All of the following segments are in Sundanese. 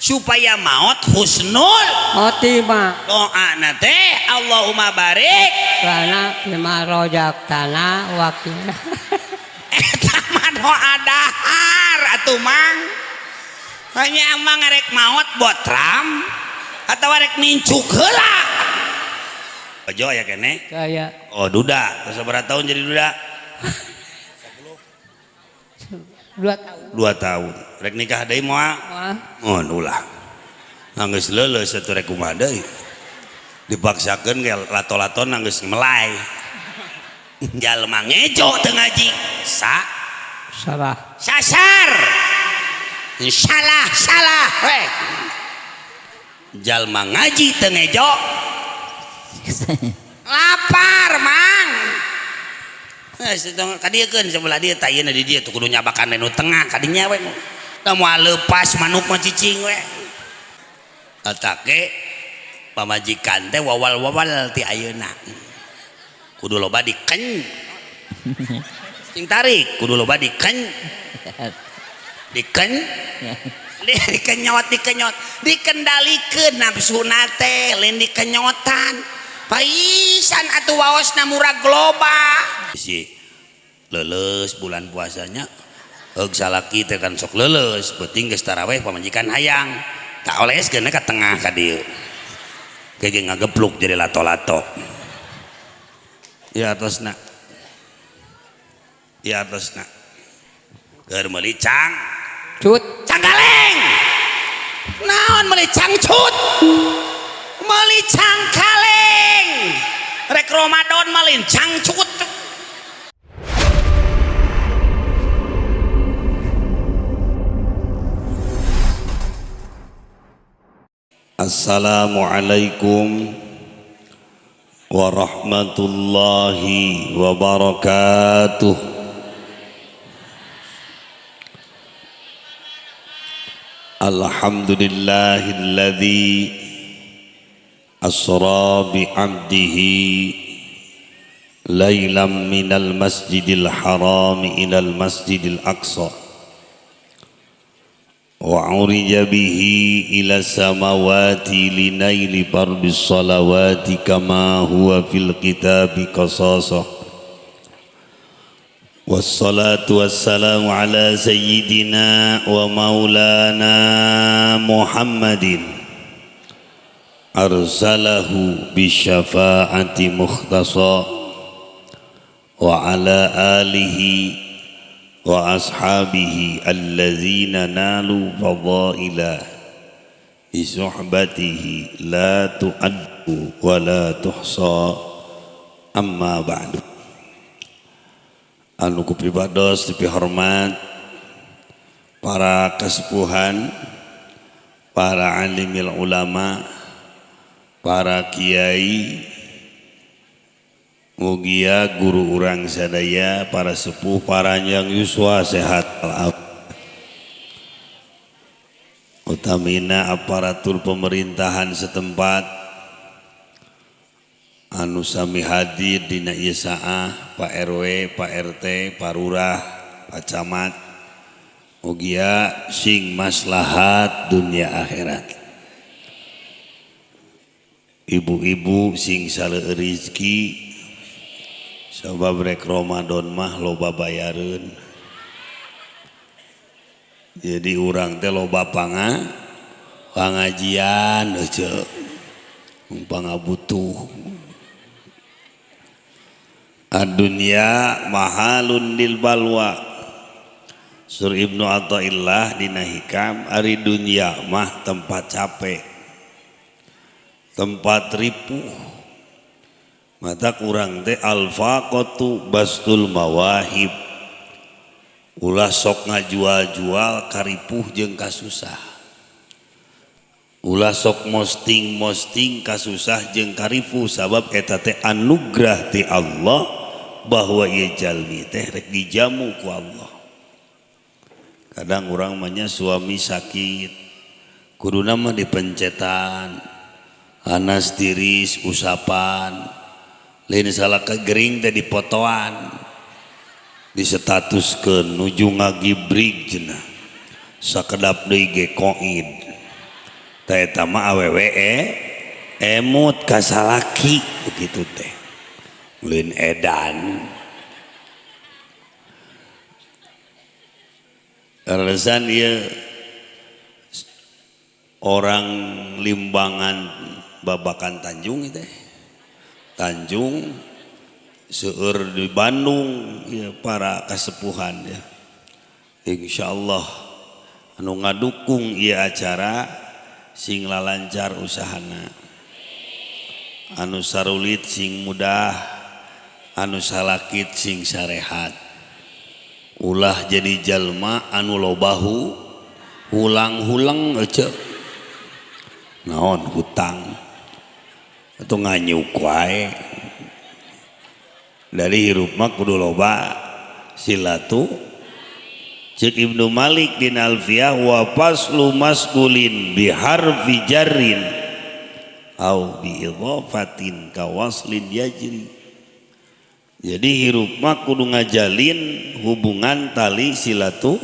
Supaya maot husnul khotimah. Doana teh Allahumma barik lana fima rozaqtana wa qina. Eta mah doa dahar atuh mang. Hanya amang rek maot botram atau rek mincuk heula. Ojo ya kene? Kaya. Oh duda, terus berapa tahun jadi duda? 2 tahun. 2 tahun. Rek nikah deui moal? Moal. Oh ulah. Geus leuleus atuh rek kumaha deui. Dipaksakeun ge lato-laton geus melai. Jalma ngejo teu ngaji. Sa salah. Sasar. Salah salah we. Jalma ngaji teu ngejo. Lapar mang. Kadieukeun sebelah dia tah yeuna di dieu tuh kudu nyabakan nu tengah kadinya we. Da moal leupas manuk mah cicing we. Atake pamajikan teh wawal-wawal ti ayeuna. Kudu loba diken. Sing tarik kudu loba diken. Diken. Dikenyot dikenyot dikendalikeun nafsuna teh lain dikenyotan. Paisan atuh waosna murag loba. Si leuleus bulan puasanya heug salaki teh kan sok leuleus beuting geus taraweh pamajikan hayang tak oleskeun ka tengah ka dieu. Ge ngagepluk jadi lato-lato. Ya atasna. Ya atasna. Keur meuli cang cut cangkaleng. Naon meuli cangcut? Meuli cangkaleng. Rek Ramadan malin cangcut. Assalamualaikum warahmatullahi wabarakatuh. Alhamdulillahilladzi asra bi'abdihi lailan minal masjidil haram ilal masjidil aqsa wa urija bihi ila samawati linaili fardis salawati kama huwa fil kitabi qasasa. Wassalatu wassalamu ala sayyidina wa maulana Muhammadin arsalahu bisyafa'ati mukhtasa wa ala alihi wa ashabihi allazina nalu fadaila bisuhbatihi la tu'addu wa la tuhsa. Amma ba'du. Anu kupribados dipihormat para kesepuhan, para alimil ulama, para kiai, mugia guru urang sadaya, para sepuh, para yang yuswa sehat al-afiyat. Utamina aparatur pemerintahan setempat anu sami hadir dina ieu saah, Pak RW, Pak RT, Pak Lurah, Pak Camat, mugia sing maslahat dunia akhirat. Ibu-ibu sing saleueur rezeki sabab rek Ramadan mah loba bayareun. Jadi urang teh loba pangajian heueuh pangabutuh. Ad-dunya mahalun lil balwa. Sur Ibnu Athaillah dina Hikam, ari dunya mah tempat capek, tempat ripuh. Mata kurang teh al-faqatu bastul mawahib. Ulah sok ngajual-jual karipuh jeung kasusah. Ulah sok mosting-mosting kasusah jeung karipuh sabab eta teh anugerah ti Allah bahwa ieu jalmi teh rek dijamu ku Allah. Kadang urang mah nya suami sakit kuduna mah dipencetan, anas tiris usapan, lain salah kegering teh dipotoan, disetatuskeun nuju ngagibrig cenah, sakedap deui ge koid. Tah eta mah awewe emut ka salaki begitu teh. Lain edan. Alasan ieu orang Limbangan Babakan Tanjung teh. Tanjung seueur di Bandung ya para kasepuhan ya. Insyaallah anu ngadukung ieu acara sing lalancar usahana. Anu sarulit sing mudah, anu salakit sing sarehat. Ulah jadi jalma anu lobahu hulang-hulang ece. Naon hutang atau nganyuk wae. Dari hirup mah kudu loba silatu. Cek Ibnu Malik din Alfiyah wa faslu masgulin biharfi jarrin au bi idhafatin kawaslin yajri. Jadi hirup mah kudu ngajalin hubungan tali silatu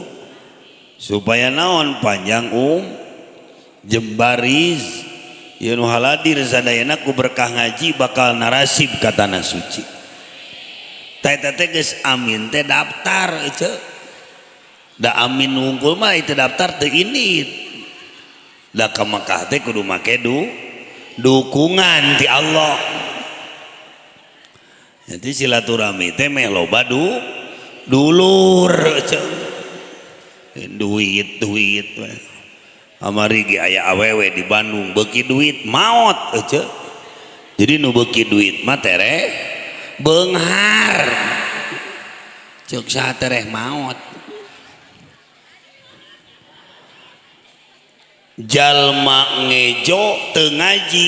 supaya naon panjang jembariz ieu nu haladir sadayana ku berkah ngaji bakal narasib ka tanah suci. Tah eta teh geus amin teh daftar ece. Da amin wungkul mah itu daftar teu ini. Da ka Mekah teh kudu make dukungan ti Allah. Jadi silaturahmi teh meh loba dulur ece. Duit duit we. Amari ge aya awewe di Bandung beuki duit maot ece. Jadi nu beuki duit mah tereh beunghar. Ceuk saha tereh maot. Jalma ngejo teu ngaji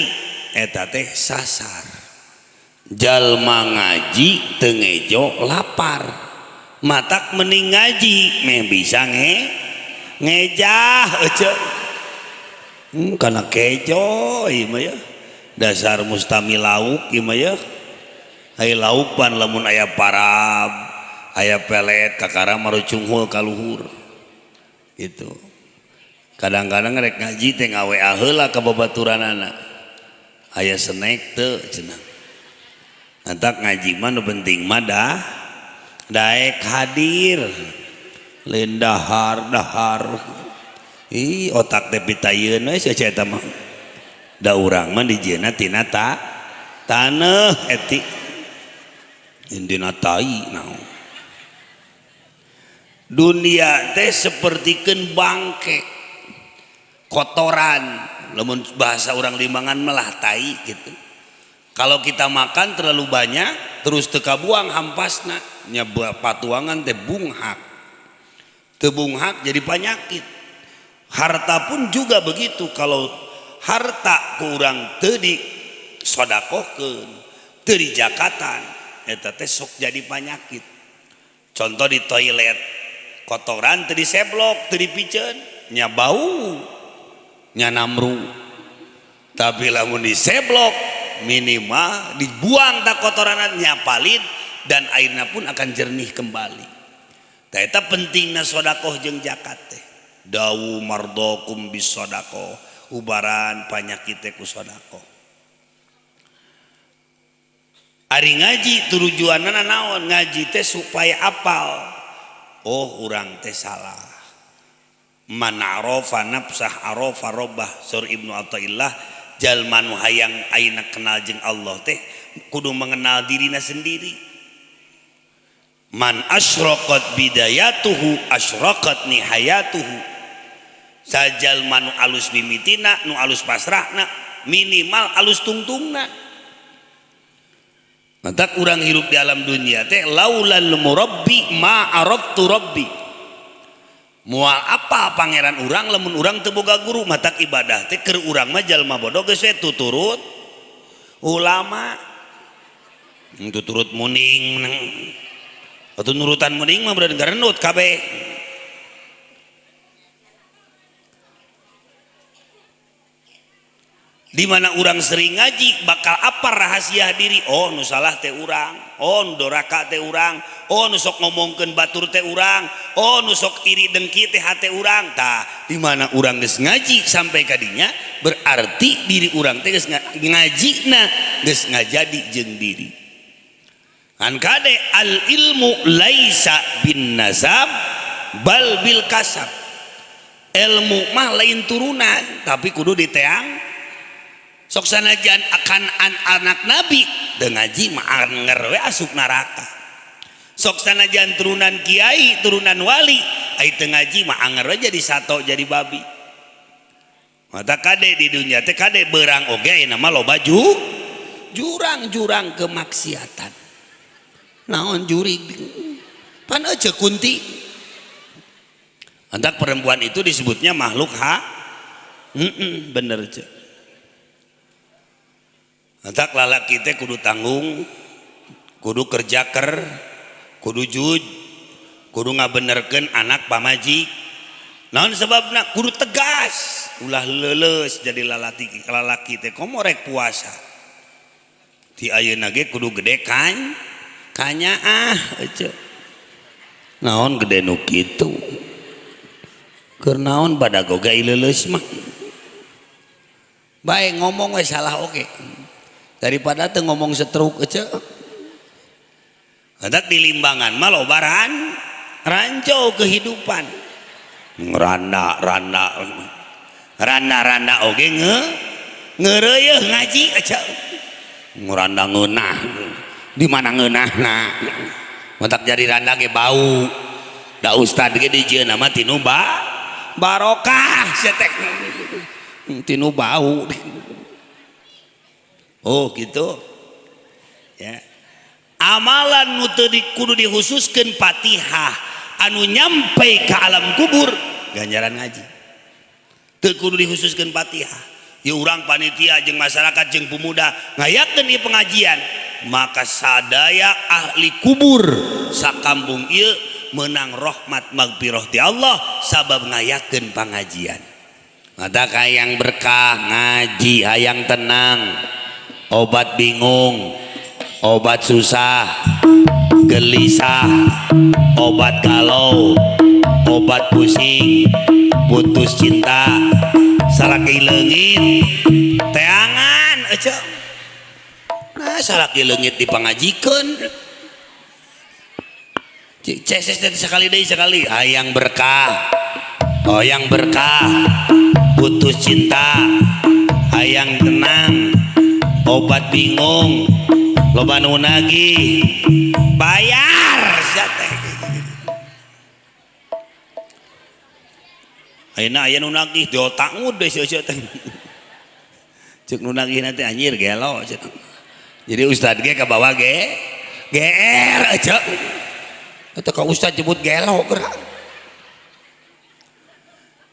eta teh sasar. Jalma ngaji teu ngejo lapar. Matak mending ngaji meh bisa ngejah ece. Kana kejo ieu mah ya. Dasar mustami lauk ieu mah ya. Ai lauk pan lamun aya parab, aya pelet kakara marucunghul ka luhur. Gitu. Kadang-kadang rek ngaji teh ngawa heula ka babaturanana. Aya snack teu cenah. Lantak ngaji mah nu penting mah dah daek hadir. Lain dahar dahar. Ih otak teh pitayeun we sia eta mah. Da urang mah dijieunna tina taneuh eti. Dina tai naon. Dunia teh sapertikeun bangke. Kotoran, lamun bahasa orang Limbangan melah tai gitu. Kalau kita makan terlalu banyak terus teu kabuang hampasna, nya patuangan teh bunghak. Teu bunghak jadi penyakit. Harta pun juga begitu, kalau harta kurang teu disodakohkeun, teu dijakatan, eta teh sok jadi penyakit. Contoh di toilet, kotoran teu diseblok, teu dipiceun, nya bau, nya namru. Tapi lamun diseblok minimal dibuang tak kotoran nya palid dan airnya pun akan jernih kembali. Tah eta pentingna sodakoh jeung zakat teh. Dawu mardokum bisodako, ubaran panyakit teh ku sodako. Ari ngaji tujuanna naon? Ngaji teh supaya apal. Oh urang teh salah. Man arafa nafsah arafa rabbah. Sur Ibnu Athaillah jalma nu hayang ayeuna kenal jeung Allah teh kudu mengenal dirina sendiri. Man asyraqat bidayatuhu asyraqat nihayatuhu. Sajalma nu alus mimitina, nu alus pasrahna, minimal alus tungtungna. Mantak urang hirup di alam dunia teh laulal murabbi ma araftu rabbi. Moal apa pangeran urang lamun urang teu boga guru. Matak ibadah teh keur urang mah jalma bodoh geus we tuturut ulama. Tuturut muning. Atuh nurutan muning mah bener garenut kabeh. Di mana urang sering ngaji bakal apa rahasia diri. Oh nu salah teh urang, oh nu doraka teh urang, oh nu sok ngomongkeun batur teh urang, oh nu sok iri dengki teh hate urang. Tah di mana urang geus ngaji sampai ka dinya berarti diri urang teh geus ngajina geus ngajadi jeung diri. Kan kade al ilmu laisa bin nasab bal bil kasab. Ilmu mah lain turunan tapi kudu diteang. Sok sanajan akan anak nabi teu ngaji mah anger we asup neraka. Sok sanajan turunan kiai, turunan wali, ai teu ngaji mah anger we jadi sato, jadi babi. Mata kade di dunia teh kade berang oge ayeuna mah loba jurang-jurang kemaksiatan. Naon jurig? Pan euceu kunti. Antak perempuan itu disebutnya makhluk ha? Bener ceu. Antak lalaki teh kudu tanggung, kudu kerja kudu juj, kudu ngabenerkeun anak pamajik. Naon sebabna? Kudu tegas, ulah leuleus jadi lalaki. Lalaki teh komo rek puasa. Ti ayeuna ge kudu gede kan? Kanyaah eceu. Naon gede nu kitu? Keur naon badagoga leuleus mah? Bae ngomong we salah oge. Daripada teu ngomong setruk eceu. Hendak di limbangan mah loba ranjau kehidupan. Randa randa randa randa oge ngeureuyeung ngaji eceu. Randa ngeunah. Di mana ngeunahna? Matak jadi randa ge bau. Da ustad ge dijieun mah tinu barokah sia teh. Tinu bau. Oh gitu ya. Amalan nu teu kudu dikhususkeun Fatihah anu nyampe ke alam kubur ganjaran ngaji. Teu kudu dikhususkeun Fatihah. Ya urang panitia jeung masyarakat jeung pemuda ngayakeun ieu pengajian, maka sadaya ahli kubur sakampung ieu menang rahmat magfirah ti Allah sabab ngayakeun pengajian. Mata hayang berkah ngaji, hayang tenang, obat bingung, obat susah, gelisah, obat galau, obat pusing, putus cinta, salaki leungit, teangan eceu. Nah, salaki leungit dipangajikeun. Ceses sekali deui sekali, hayang berkah, hayang berkah, putus cinta, hayang tenang, obat bingung, loba nu nagih, bayar sia teh. Ayeuna aya nu nagih di otak ngud deui sia teh. Ceuk nu nagih teh anjir gelo ceuk. Jadi ustad ge kabawa ge GR ceuk. Eta ka ustad jebut gelo geura.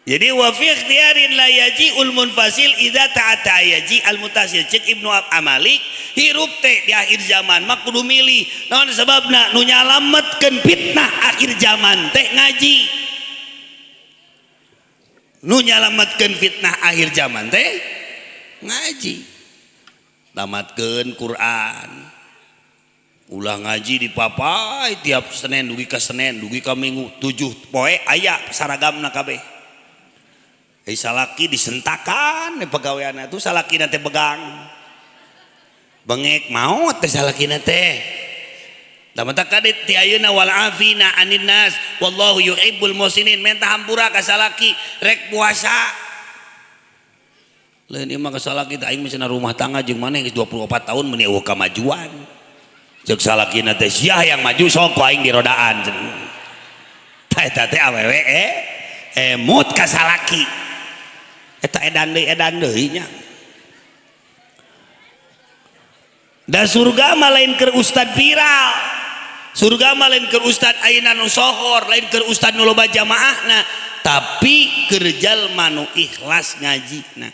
Jadi wa fi ikhtiyarin la yaji'ul munfasil idza ta'ata yaji al mutasil. Cek Ibnu Amalik hirup teh di akhir zaman mah kudu milih. Naon sebabna? Nu nyalametkeun fitnah akhir zaman teh ngaji. Nu nyalametkeun fitnah akhir zaman teh ngaji. Tamatkeun Quran. Ulah ngaji di papai tiap Senin dugi ka Senin dugi ka Minggu 7 poe aya saragamna kabeh. Salaki disentakan pegawaian itu salaki nanti begang bengek maut teh salaki teh. Tah kadit ti ayeuna wal afina anin nas wallahu yuhibbul muhsinin, minta hampura ka salaki rek puasa. Lain ieu mah ka salaki teh aing mah rumah tangga jeung maneh geus 24 tahun meuni eueuh kamajuan. Ceuk salakina teh sia yang maju sok ku aing dirodaan. Tah eta teh awewe emut ka salaki. Eta edan deui nya. Da surga mah lain keur ustad viral. Surga mah lain keur ustad ayeuna nu sohor, lain keur ustad nu loba jamaahna, tapi keur jalma nu ikhlas ngajina.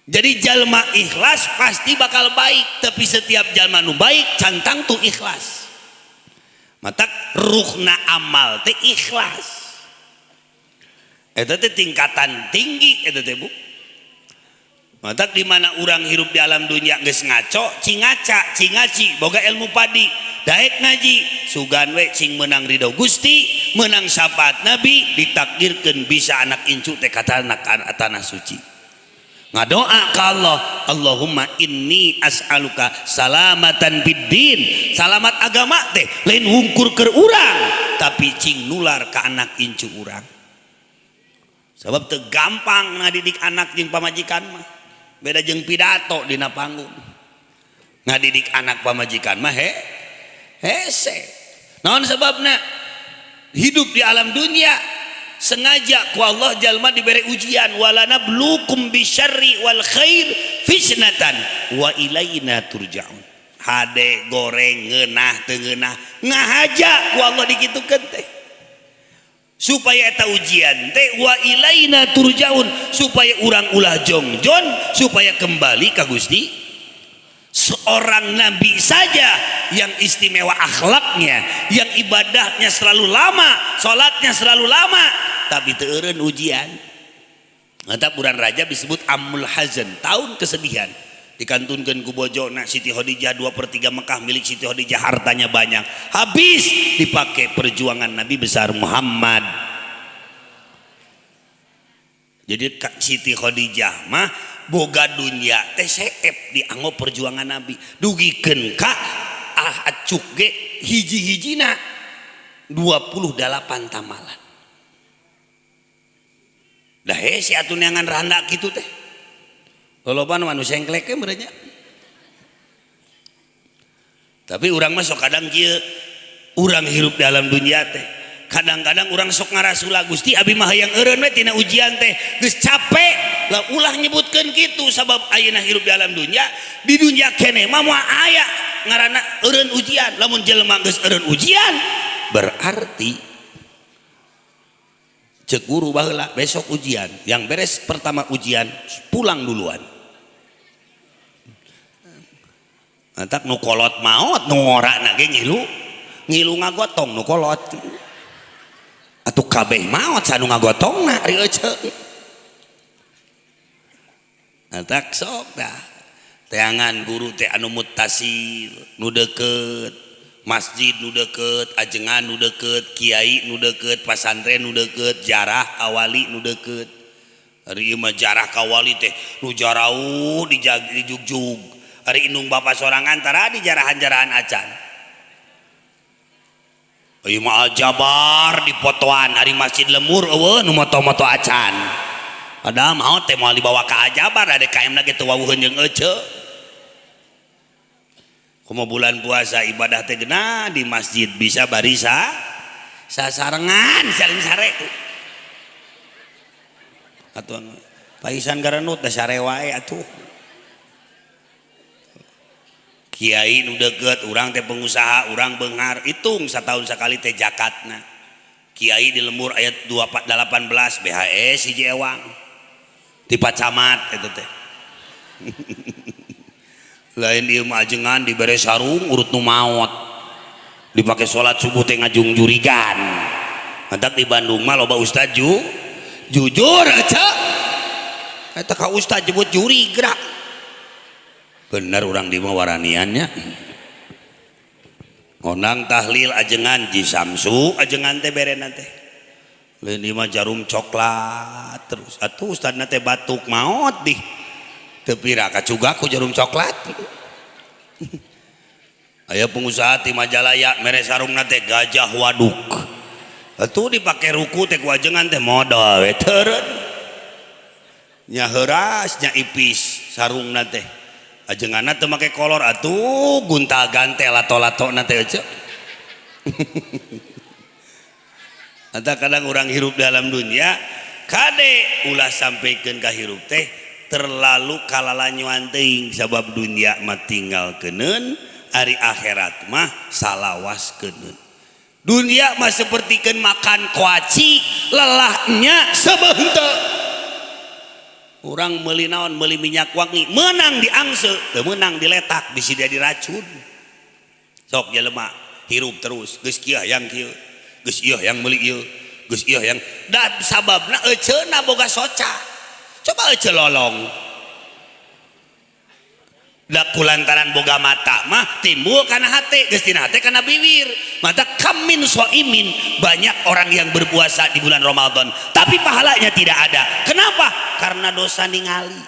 Jadi jalma ikhlas pasti bakal baik, tapi setiap jalma nu baik cantang tuh ikhlas. Matak ruhna amal teh ikhlas. Eta teh tingkatan tinggi eta teh Bu. Matak di mana urang hirup di alam dunia geus ngaco, cing ngaca, cing ngaji, boga ilmu padi, daek ngaji, sugan we cing menang ridho Gusti, menang syafaat Nabi, ditakdirkeun bisa anak incu teh ka tanah suci. Ngadoa ka Allah, Allahumma inni as'aluka salamatan biddin, salamat agama teh lain wungkur keur urang, tapi cing nular ka anak incu urang. Sebab teu gampang ngadidik anak jeung pamajikan mah. Beda jeung pidato dina panggung. Ngadidik anak pamajikan mah hese. Naon sebabna? Hidup di alam dunia sengaja ku Allah jalma diberi ujian, wala nablukum bisyarri wal khair fitnatan wa ilaina turja'un. Hade goreng ngeunah teu ngeunah ngahaja ku Allah dikitukeun teh supaya eta ujian teh wa ilaina turja'un, supaya urang ulah jongjon, supaya kembali ka Gusti. Seorang nabi saja yang istimewa akhlaknya, yang ibadahnya selalu lama, sholatnya selalu lama, tapi teu eureun ujian. Mantap bulan Rajab disebut Amul Hazan, tahun kesedihan. Dikantunkeun ku bojona Siti Khadijah 2/3 Mekah milik Siti Khadijah, hartanya banyak. Habis dipakai perjuangan Nabi besar Muhammad. Jadi Siti Khadijah mah boga dunia teh seep dianggo perjuangan Nabi. Dugikeun ka acuk ge hiji-hijina 28 tamalan. Dah hese atuh neangan randa kitu teh. Loloban mah nu sengklek ge meureun nya. Tapi urang mah sok kadang kieu, urang hirup dalam dunia teh kadang-kadang urang sok ngarasula, Gusti abi mah hayang eureun we tina ujian teh, geus capek. Lah ulah nyebutkeun kitu, sabab ayeuna hirup di alam dunia, di dunia keneh mah moal aya ngaranna eureun ujian. Lamun jelema geus eureun ujian berarti cek guru baheula, besok ujian, yang beres pertama ujian pulang duluan. Mantak nu kolot maot, nu ngorana ge ngilu ngilu ngagotong nu kolot. Atuh kabeh maot sanu ngagotongna ari eceu. Mantak sok dah teangan guru teh anu muttasil, nu deukeut masjid, nu deukeut ajengan, nu deukeut kiai, nu deukeut pasantren, nu deukeut jarah kawali nu deukeut. Ari ieu mah jarah kawali teh nu jarauh dijugjug. Ari indung bapa sorangan tara di jarahan-jarahan acan. Ieu mah aljabar dipotoan, ari masjid lembur eueuh nu moto-moto acan. Padahal maot teh moal dibawa ka aljabar, ada KM na ge teu wawuheun jeung eceu. Kumaha bulan puasa ibadah teh geuna di masjid bisa barisa sasarengan saling sare. Atuh paisan garanut da sare wae atuh. Kiai nu deukeut urang teh pengusaha, urang beunghar, hitung satahun sakali teh jakatna. Kiai di lembur ayat 218 BHS hiji ewang. Ti camat eta teh. Lain ieu mah ajengan dibere sarung urut nu maot. Dipake salat subuh teh ngajung-jurigan. Mantak di Bandung mah loba ustad jujur aja. Eta ka ustad jebut juri gerak. Bener urang di mah waraniannya. Ngondang tahlil ajengan Ji Samsu ajengan teh berena teh. Lain ieu mah jarum coklat terus. Atuh ustadna teh batuk maot dih. Teu pira kacuga ku jarum coklat. Aya pengusaha ti Majalaya mere sarungna teh gajah waduk. Atuh dipake ruku teh ku ajengan teh modal we teureun. Nya heuras nya ipis sarungna teh. Ajenganna teu make kolor atuh gunta-gante lato-latona teh eceu. Anta kadang urang hirup dalam dunia kade ulah sampaikan ka hirup teh terlalu kalalanyuan teuing, sabab dunia mah tinggal keuneun, ari akhirat mah salawas keuneun. Dunia mah sapertikeun makan kuaci, lelahnya sebeunteut. Urang meuli naon, meuli minyak wangi, menang diangse, teu meunang diletak, bisi dia diracun. Sok jelema hirup terus, geus kieu hayang kieu, geus ieu hayang meuli ieu, geus ieu hayang da sababna euceuna boga soca. Coba euceu lolong. Da kulantaran boga mata mah timbul kana hate, geus tina hate kana bibir. Mata kamin soimin, banyak orang yang berpuasa di bulan Ramadan tapi pahalanya tidak ada. Kenapa? Karena dosa ningali.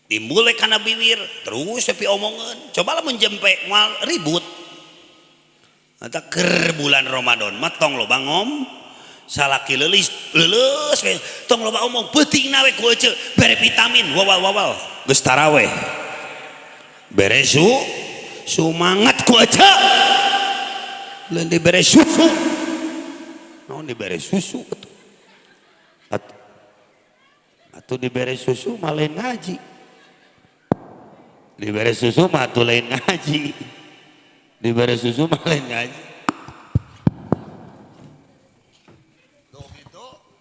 Timbul kana bibir terus tapi omongan. Coba lamun jempe moal ribut. Mata keur bulan Ramadan mah tong loba ngom salaki leulis leuleus we tong loba omong peutingna we ku ece bere vitamin wawal-wawal geus taraweh bere su sumangat ku ece lain dibere susu naon dibere susu atuh atuh dibere susu mah lain ngaji dibere susu mah atuh lain ngaji dibere susu mah lain ngaji.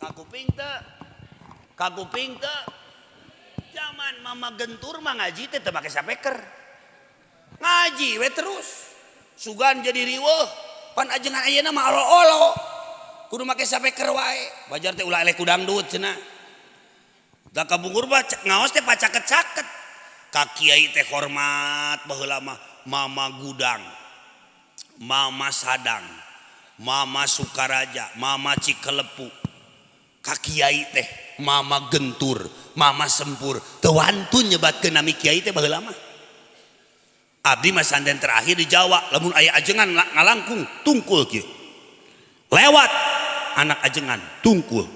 Kakuping teu kakuping teu zaman mama gentur mah ngaji teh teu make sapeker ngaji we terus sugan jadi riweuh pan ajengan ayeuna mah olo-olo kudu make sapeker wae wajar teh ulah eleh ku dangdut cenah da kabungkur mah ngaos teh pacaket-caket ka kiai teh hormat baheula mah mama gudang mama sadang mama Sukaraja mama Cikelepu ka kiai teh mama gentur mama sempur teu wantun nyebatkeun nami kiai teh baheula mah. Abdi mah santen terakhir di Jawa lamun aya ajengan ngalangkung tungkul kieu lewat anak ajengan tungkul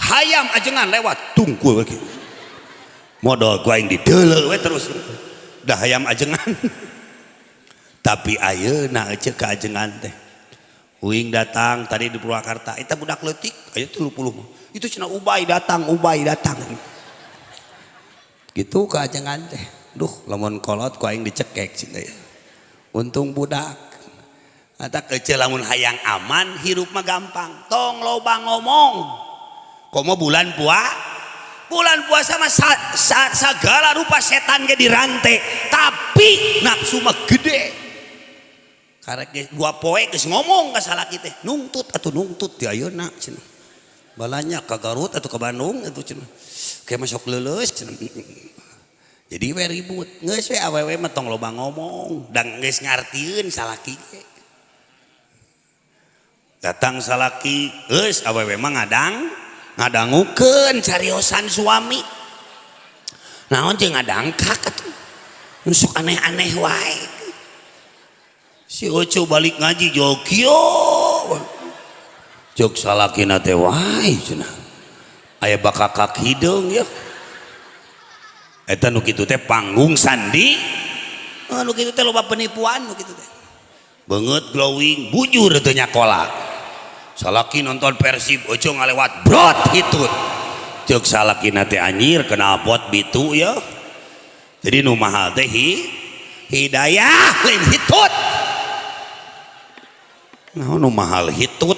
hayam ajengan lewat tungkul kieu modal ku aing dideuleu we terus dah hayam ajengan. Tapi ayeuna ece ka ajengan teh uing datang tadi di Purwakarta eta budak leutik aya 30 itu cenah Ubay datang gitu ka ajengan teh duh lamun kolot ku aing dicekek cenah ya untung budak eta ece lamun hayang aman hirup mah gampang tong loba ngomong komo bulan puasa mah sagala rupa setan ge dirante tapi nafsu mah gede karek dua poe geus ngomong ka salaki teh nungtut atuh nungtut di ayeuna cenah balanya ka Garut atau ke Bandung atuh cenah kayak masuk leuleus cenah jadi we ribut geus we awewe mah tong loba ngomong dan geus ngartieun salaki ge datang salaki geus awewe mah ngadangukeun cariosan suami naon jeung ngadangkak atuh sok aneh-aneh wae si Oco balik ngaji jokio jok salakina teh wae cenah aya bakakak hideung ya eta nu kitu teh panggung sandi nu kitu teh loba penipuan nu kitu teh beungeut glowing bujur teu nyakola salaki nonton Persib Oco ngalewat brot hitut jok salakina teh anjir knalpot bitu ya jadi nu mahal teh hidayah lain hitut nah nu mahal hitut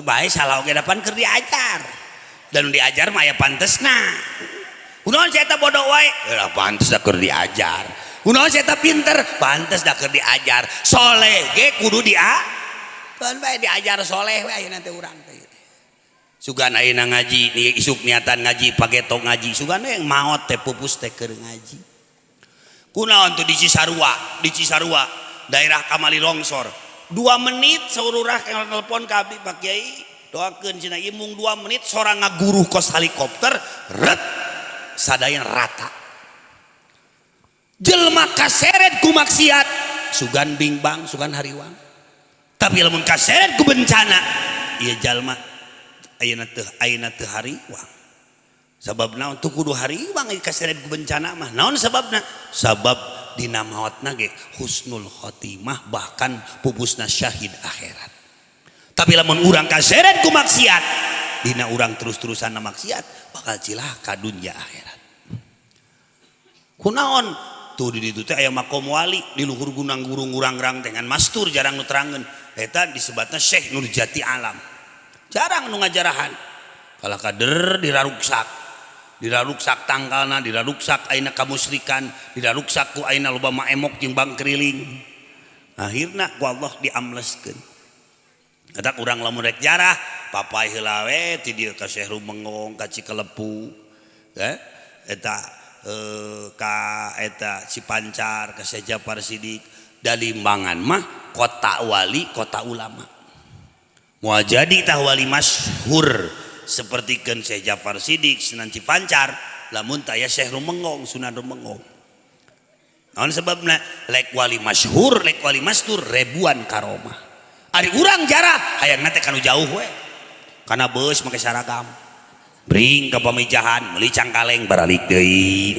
bae salah oge depan keur diajar dan diajar mah aya pantesna kunaon sia eta bodoh wae lah pantes da keur diajar kunaon sia eta pinter pantes da keur diajar soleh ge kudu dia kan bae diajar soleh we ayeuna teh urang teh sugan ayeuna ngaji isuk niatan ngaji pageto ngaji sugan we maot teh pupus teh keur ngaji kunaon tuh di Cisarua daerah Kamali Longsor 2 menit saururah telepon ka abdi Pak Kiai doakeun cenah ieu mung 2 menit sorang ngaguruh kos helikopter ret sadayana rata jelema kaseret ku maksiat sugan bingbang sugan hariwang tapi lamun kaseret ku bencana ieu jalma ayeuna teu hariwang sabab naon teu kudu hariwang kaseret ku bencana mah naon sababna sabab dina maotna ge husnul khotimah bahkan pupusna syahid akhirat tapi lamun urang kaseret ku maksiat dina urang terus-terusan maksiat bakal cilaka dunya akhirat kunaon tuh di ditu teh aya makom wali di luhur gunang gurung urang-rang dengan mastur jarang nu terangeun eta disebatna Syekh Nurjati Alam jarang nu ngajarahan kalah kader diraruksak tangkalna diraruksak ayeuna kamusrikan diraruksak ku ayeuna loba maemok jeung bangkriling akhirna ku Allah diamleskeun eta urang lamun rek jarah Papai heula we ti dieu ka Syekh Rumenggong ka Cikelepu eta ka eta Cipancar ka Syekh Japar Sidik. Da Limbangan mah kota wali, kota ulama. Moal jadi tah wali masyhur sapertikeun Syekh Japar Sidik, Sunan Cipancar lamun taya Syekh Rumenggong, Sunan Rumenggong. Naon sebabna? Lek wali masyhur, lek wali mastur ribuan karomah. Ari urang jarah hayangna teh kanu jauh we. Kana beus make saragam. Bring ka Pamijahan meuli cangkaleng baralik deui.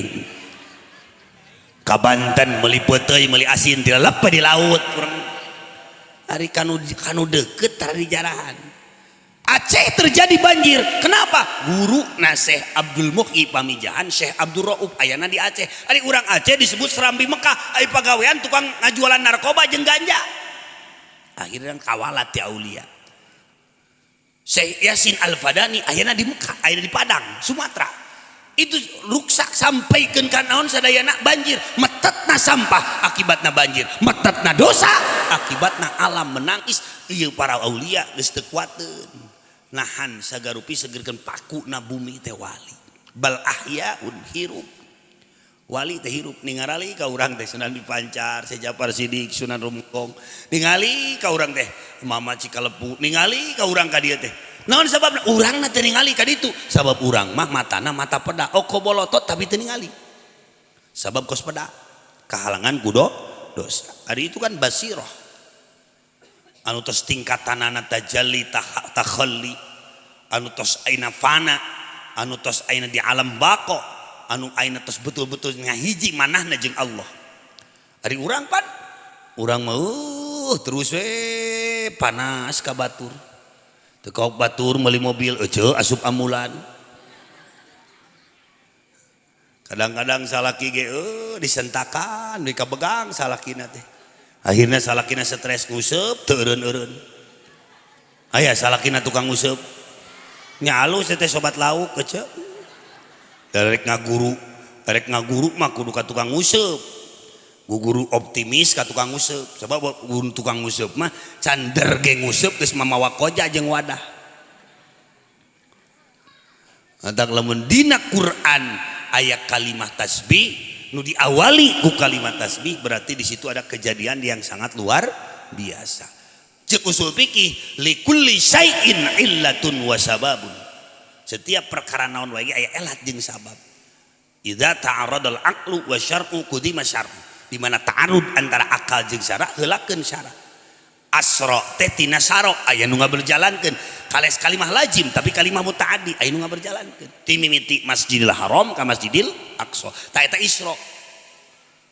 Ka Banten meuli peuteuy meuli asin tilelep di laut urang. Ari kanu kanu deukeut tara dijarahan. Aceh terjadi banjir. Kenapa? Guru na Syekh Abdul Muhyi Pamijahan, Syekh Abdul Rauf ayana di Aceh. Ari urang Aceh disebut Serambi Mekah, ari pagawean tukang ngajualan narkoba jeung ganja. Akhirnya kawalat ti aulia. Syekh Yasin Al-Fadani ayana di Mekah, ayana di Padang, Sumatera. Itu ruksak sampai ke naon sadayana banjir, metetna sampah akibatna banjir, metetna dosa akibatna alam menangis. Ieu para aulia geus teu kuateun nahan sagarupi segerkeun paku na bumi teh wali. Bal ahyaun hirup. Wali teh hirup ningarali ka urang teh Sunan Dipancar, Syekh Japar Sidik, Sunan Rumenggong. Ningali ka urang teh Mama Cikalepu, ningali ka urang ka dieu teh. Naon sababna? Urangna teu ningali ka ditu. Sabab urang mah matana mata peda, oko bolotot tapi teu ningali. Sabab kos peda, kahalangan ku dosa. Ari itu kan basiroh. Anu tos tingkatanana tajalli takhalli, anu tos aina fana, anu tos aina di alam bako, anu aina tos betul-betul ngahiji manahna jeung Allah. Ari urang pan, urang mah terus we panas ka batur. Teu kaok batur meuli mobil ece asup ambulan. Kadang-kadang salaki ge disentakan di kabegang salakina teh. Akhirnya salakina stres nguseup teu eureun-eureun. Aya salakina tukang nguseup. Nya alus teh sobat lauk ece. Rek ngaguru mah kudu ka tukang nguseup. Guru optimis ka tukang nguseup. Sebab guru tukang nguseup mah cander ge nguseup geus mamawa koja jeung wadah. Antak lamun dina Quran aya kalimah tasbih nu diawali ku kalimat tasbih berarti di situ ada kejadian yang sangat luar biasa. Ceuk usul fikih likulli syai'in illatun wa sababun. Setiap perkara naon wae aya elat jeung sabab. Idza ta'aradal aqlu wa syar'u qudima syar'u. Di mana ta'arud antara akal jeung syara heulakeun syara. Asra teh tina saro aya nu ngaberjalankeun. Kales kalimah lazim tapi kalimah mutaaddi aya nu ngaberjalankeun. Ti mimiti Masjidil Haram ka Masjidil Aqsa. Ta eta Isra.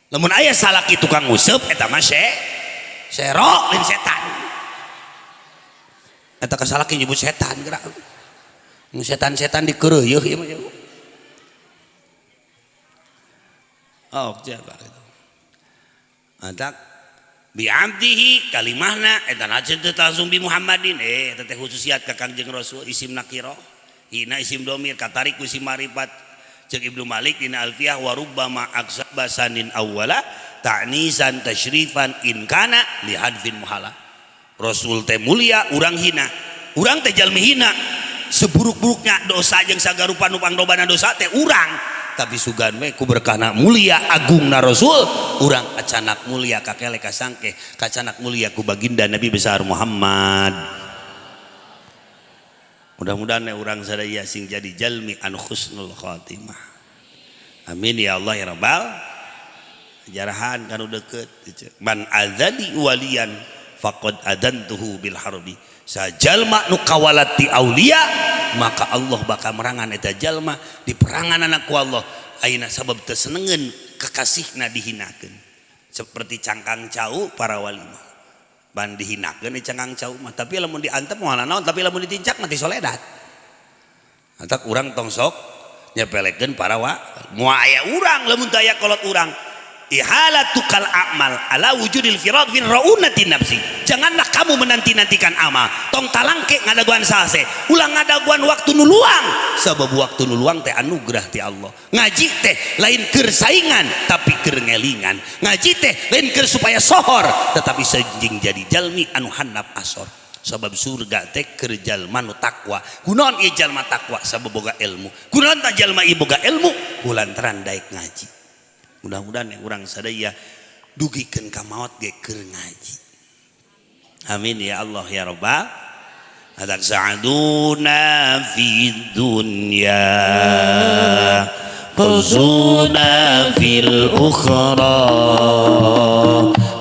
Lamun aya salaki tukang nguseup eta mah sero lain setan. Eta ka salaki nyebut setan geura. Nu setan-setan dikeureuh ieu mah. Oh, coba gitu. Antak bi abdihi kalimahna eta naceun teu langsung bi Muhammadin eta teh khususiat ka Kangjeng Rasul isim nakirah hina isim domir katarik ku isim marifat. Ceuk Ibnu Malik dina Alfiyah wa rubbama aksabasanin awwala ta'nisan tasyrifan in kana li hadfin muhala. Rasul teh mulia urang hina, urang teh jalmi hina seburuk-buruknya dosa jeung sagarupa nu panglobana dosa teh urang, tapi sugan we ku berkahna mulia agungna Rasul urang acanak mulia kakele kasangke kacanak mulia ku baginda Nabi besar Muhammad. Mudah-mudahan urang sadaya sing jadi jalmi anu husnul khatimah. Amin ya Allah ya rabbal. Jarahan kanu deukeut man adzani waliyan faqad adantuhu bil harbi. Sajalma nu kawalat ti aulia maka Allah bakal merangan eta jalma di perangan anak ku Allah. Ayeuna sabab teu senengeun kekasihna dihinakeun. Seperti cangkang cau para wali mah. Ban dihinakeun di cangkang cau mah, tapi lamun diantep moal naon, tapi lamun ditincak mah tisoledat. Antak urang tong sok nyepelekeun para wa moal aya urang lamun teu aya kolot urang. Ihalatukal a'mal ala wujudil firaq fin raunati nafsi. Janganlah kamu menanti-nantikan amal. Tong talangke ngadaguan salse, ulah ngadaguan waktu nu luang. Sabab waktu nu luang teh anugerah ti Allah. Ngaji teh lain keur saingan tapi keur ngelingan. Ngaji teh lain keur supaya sohor tetapi sejing jadi jalmi anu handap asor. Sabab surga teh keur jalma nu takwa. Kunaon ieu jalma takwa? Sabab boga ilmu. Kunaon tah jalma ieu boga ilmu? Kulantaran daek ngaji. Mudah-mudahan urang sadaya dugikeun ka maot ge keur ngaji. Amin ya Allah ya Rabbal. Atak sa'aduna fi dunya fawzuna fil ukhra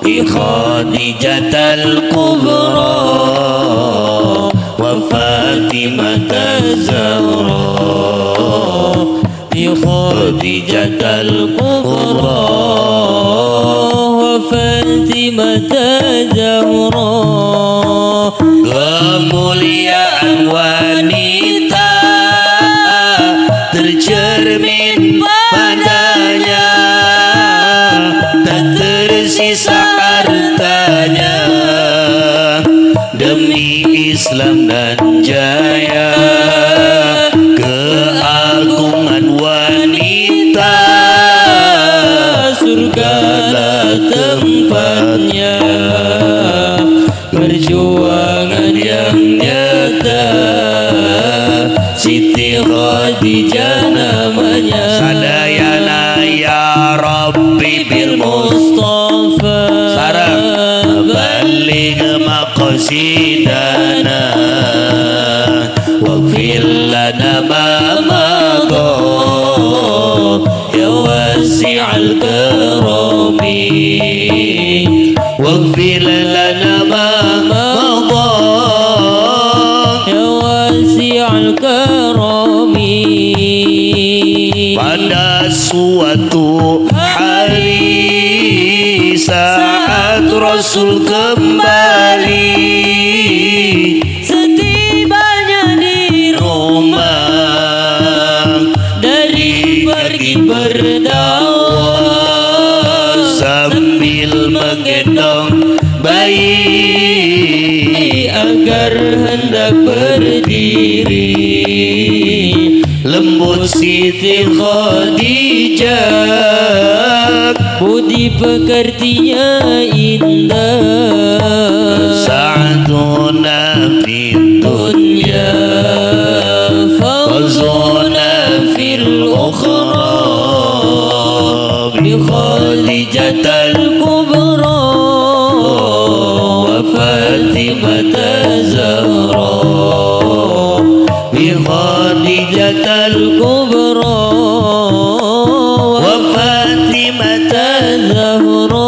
bi Khadijatal Kubra wa Fatimah Zahra bi Khadijatal Kubra wa Fatimah Zahra. Kemuliaan wanita tercermin padanya, tak tersisa hartanya demi Islam dan jaya. Keagungan wanita surgalah tempatnya, perjuangan yang nyata Siti Khadijah namanya. Sadayana ya Rabbi bil Mustafa sareng baligh maqsidana waghfir lana ma madha ya wasi'al karami waghfir lana ma madha ya wasi'al karami. Pada suatu hari saat Rasul kembali, setibanya di rumah dari pergi berdakwah sambil menggendong bayi agar hendak berdiri. Lembut Siti Khadijah, budi pekertinya indah. Sa'aduna fid dunya fawzuna fil ukhra bi Khadijatal Kubra wa Fatimah Zahra bi Khadijatal Kubra wa Fatimah Zahra.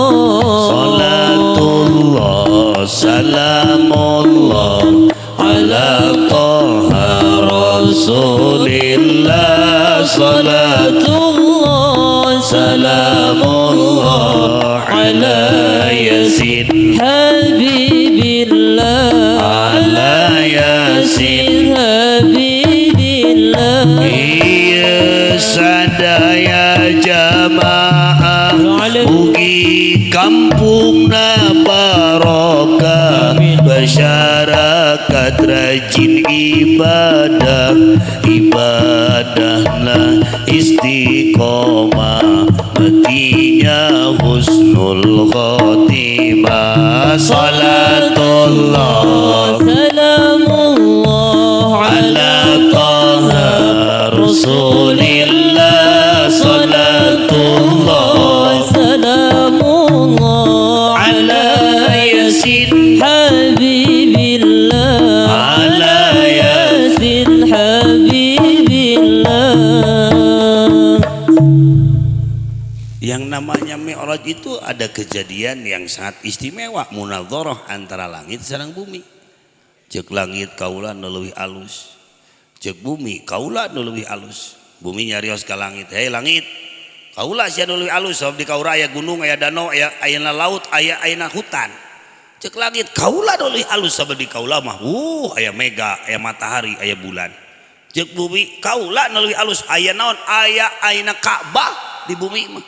Salatullah salamullah ala Taha Rasulillah. Salatullah salamullah ala Yasin Habibillah ala Yasin Habibillah. Iya sadaya jamaah mugi kampungna barokah, masyarakat rajin ibadah, ibadahna istiqomah, matinya husnul khotimah. Salatullah salamullah ala Taha Rasulillah. Salatullah salamullah ala Yasin Habibillah ala Yasin Habibillah. Yang namanya Mi'raj itu ada kejadian yang sangat istimewa, munadharah antara langit sareng bumi. Cek langit kaula nu leuwih alus, cek bumi kaula nu leuwih alus. Bumi nyarios ka langit, hei langit, kaula sia nu leuwih alus sabab di kaula aya gunung, aya danau, aya ayeuna laut, aya ayeuna hutan. Cek langit kaula nu leuwih alus sabab di kaula mah aya mega, aya matahari, aya bulan. Cek bumi kaula nu leuwih alus aya naon, aya ayeuna Ka'bah di bumi mah.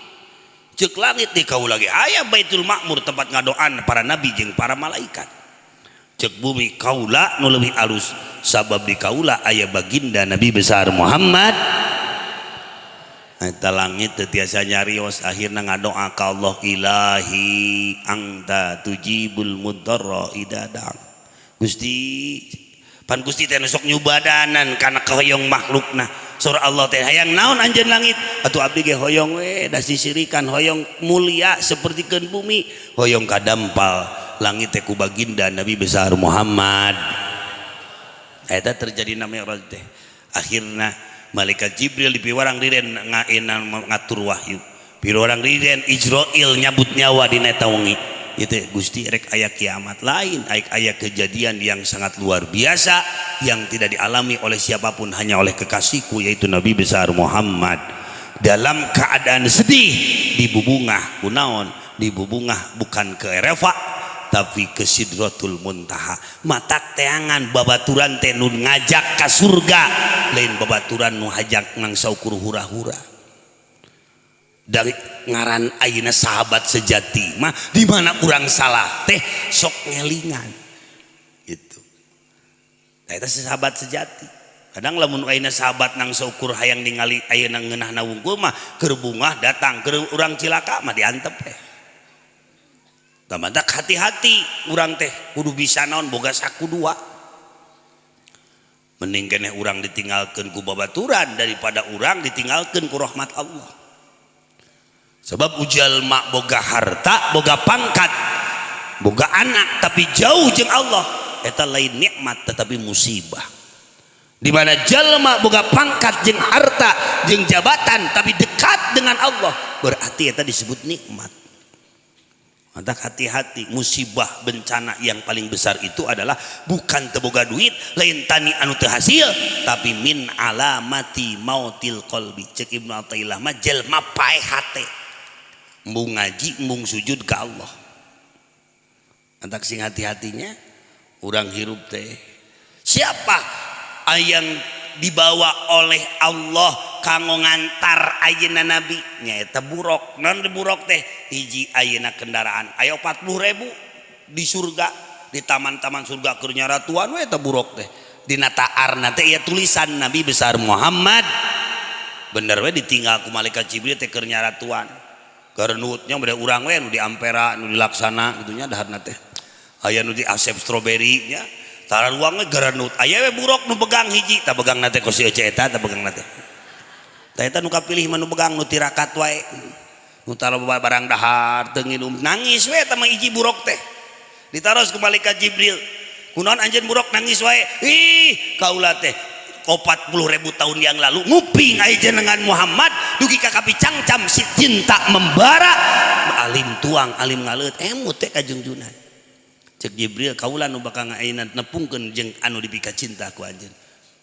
Cek langit di kaula ge aya Baitul Makmur tempat ngadoan para nabi jeung para malaikat. Cek bumi kaula nu leuwih alus sabab di kaula aya baginda Nabi besar Muhammad. Eta langit teu tiasa nyarios, akhirna ngadoa ka Allah, ilahi anta tujibul mudarra idza da'ak. Gusti, pan Gusti teh sok nyubadanan kana kahoyong makhlukna. Saur Allah teh, "Hayang naon anjeun, langit?" "Atuh abdi ge hoyong we da sisirikan, hoyong mulia sapertikeun bumi, hoyong kadampal langit teh ku baginda Nabi besar Muhammad." Eta terjadi na Mi'raj teh. Akhirna malaikat Jibril dipiwarang riren ngaenan ngatur wahyu, piwarang riren Ijroil nyabut nyawa di eta wengi. Itu Gusti, rek aya kiamat lain, aya aya kejadian yang sangat luar biasa yang tidak dialami oleh siapapun, hanya oleh kekasihku, yaitu Nabi besar Muhammad. Dalam keadaan sedih dibubungah kunaon? Dibubungah bukan ke Eropa, tapi ke Sidratul Muntaha. Matak teangan babaturan teh nu ngajak ka surga, lain babaturan nu hajak ngangsaukur hura-hura. Dari ngaran ayeuna sahabat sejati mah di mana urang salah teh sok ngelingan gitu. Nah, itu sahabat sejati. Kadang lamun ayeuna sahabat nang saukur hayang ningali ayeuna ngeunahna wungkul mah, keur bungah datang, keur urang cilaka mah diantep teh. Tah, hati-hati, urang teh kudu bisa naon, boga saku dua. Mending keneh urang ditinggalkeun ku babaturan daripada urang ditinggalkeun ku rahmat Allah. Sebab jalma boga harta, boga pangkat, boga anak, tapi jauh jeung Allah, eta lain nikmat tetapi musibah. Di mana jalma boga pangkat jeung harta jeung jabatan tapi dekat dengan Allah, berarti eta disebut nikmat. Maka hati-hati, musibah bencana yang paling besar itu adalah bukan teu boga duit, lain tani anu teu hasil, tapi min alamati mautil qalbi. Cek Ibnu Athaillah mah jelma paeh hate. Embung ngaji, embung sujud ke Allah. Matak sing hati-hatinya urang hirup teh. Siapa yang dibawa oleh Allah kanggo ngantar ayeuna nabi? Nyaeta buruk. Non di buruk teh hiji ayeuna kendaraan aya 40.000 di surga, di taman-taman surga keur nyaratuan we. Eta buruk teh dina taarna teh ieu tulisan Nabi besar Muhammad. Bener we ditinggal ku malaikat Jibril teh keur nyaratuan, keur nutnya beda urang we nu di Ampera, nu di Laksana gitu nya, daharna teh aya nu di Asep Strawberry nya. Tara ruang we garanut, aya we buruk nu begang hiji. Tah, begang teh kos si Ece eta. Tah, begang teh. Tah, eta nu kapilih mah nu begang, nu tirakat wae, nu tara barang dahar, teu nginum, nangis we. Eta mah hiji buruk teh ditaros ku malaikat Jibril, "Kunaon anjeun, buruk, nangis wae?" "Ih, kaula teh 40.000 tahun yang lalu nguping aya jenengan Muhammad dugi ka kapicangcam, si cinta membara, alim tuang alim ngaleut, emut teh kajungjunan." Cek Jibril, "Kaula nu bakal ngayeuna nepungkeun jeung anu dipika cinta ku anjeun."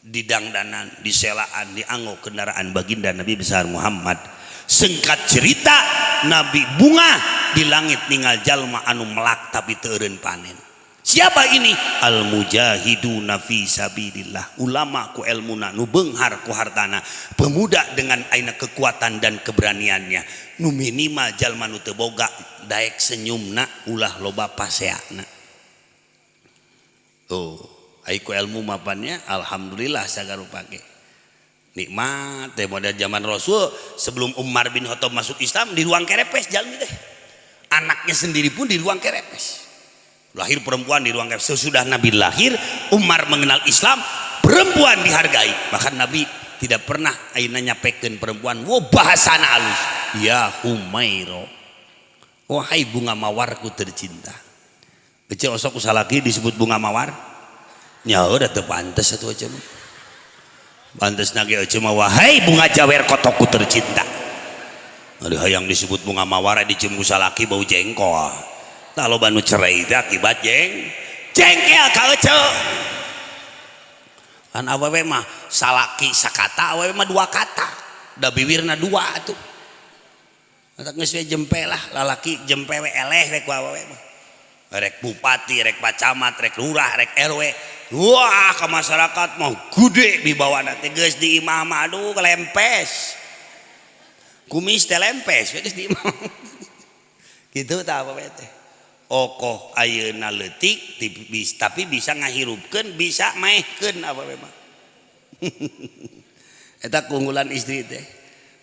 Didangdanan, diselaan, dianggo kendaraan baginda Nabi besar Muhammad. Singkat cerita, Nabi bunga di langit ninggal jalma anu melak tapi teu eureun panen. Siapa ini? Al mujahiduna fi sabilillah. Ulama ku elmuna, nu beunghar ku hartana, pemuda dengan aina kekuatan dan keberaniannya. Nu minimal jalma nu teu boga daek senyumna, ulah loba paseana. Tuh, ai ku ilmu mapannya alhamdulillah sagarupa ge. Nikmat teh model zaman Rasul sebelum Umar bin Khattab masuk Islam, di ruang kerepes jalmi teh. Anaknya sendiri pun di ruang kerepes. Lahir perempuan di ruang kerepes. Sesudah Nabi lahir, Umar mengenal Islam, perempuan dihargai. Bahkan Nabi tidak pernah ayeuna nyapekeun perempuan. Wah, bahasana halus. Ya Humairo. Wahai bunga mawarku tercinta. Ece osok salaki disebut bunga mawar? Nya udah teu pantes atuh ece mah. Pantes nage ece mah, "Wahai bunga jawer kotokku tercinta." Aduh, hayang disebut bunga mawar, dicium ku salaki bau jengkol. Tah, loba nu cerai teh akibat jengkel ka ece. Kan awewe mah salaki sakata, awewe mah dua kata. Da bibirna dua atuh. Matak geus we jempe lah, lalaki jempe we, eleh we ku awewe mah. Rek bupati, rek pak camat, rek lurah, rek RW. Wah, ke masyarakat mau gede dibawa teh, geus di imah mah aduh lempes. Kumis teh lempes geus di imah. Gitu tah apa teh. Okoh ayeuna leutik tapi bisa ngahirupkeun, bisa maehkeun apa mah. Eta keunggulan istri teh.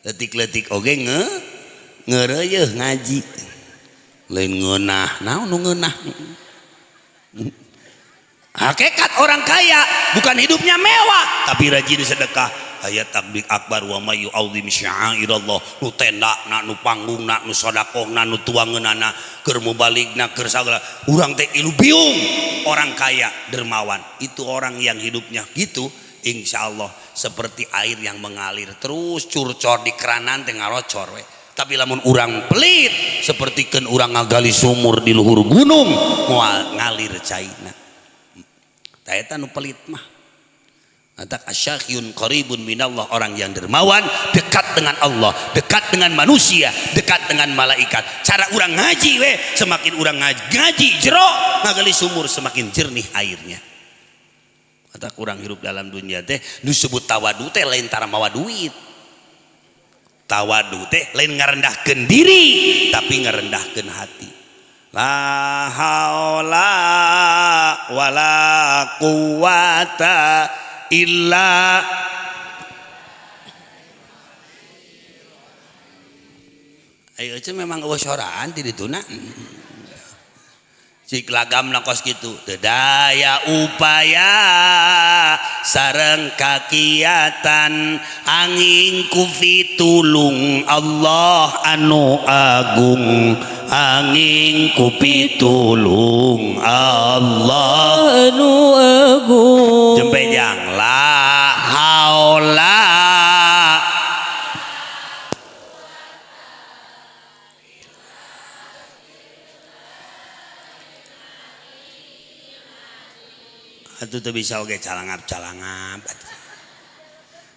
Leutik-leutik oge ngeureuyeun ngaji. Lain ngeunah, naon nu ngeunah? Hakikat orang kaya bukan hidupnya mewah tapi rajin sedekah. Ayat takbir akbar wa may yu'azzim sya'airallah, nu tenda na, nu panggung na, nu sedekahna, nu tuangeunana, keur mubaligna, keur sagala. Urang teh ilu biung. Orang kaya dermawan itu orang yang hidupnya gitu, insyaallah seperti air yang mengalir terus, curcor di keranan teh ngarocor we. Tapi lamun urang pelit sapertikeun urang ngagali sumur di luhur gunung moal ngalir caina. Tah eta nu pelit mah. Atak asyahyun qaribun minallah, orang yang dermawan dekat dengan Allah, dekat dengan manusia, dekat dengan malaikat. Cara urang ngaji we, semakin urang ngaji jero ngagali sumur semakin jernih airnya. Atak urang hirup dalam dunia teh nu disebut tawadu teh lain tara mawa duit. Tawadu teh lain ngarendahkeun diri tapi ngarendahkeun hati. La haula wala quwata illa. Ayo itu memang eueuh soraan ti dituna. Cik lagamna kos kitu teu daya upaya sareng kakiatan angin ku pitulung Allah anu agung, angin ku pitulung Allah anu agung. Jempejang la haula. Atuh teu bisa oge calangap-calangap.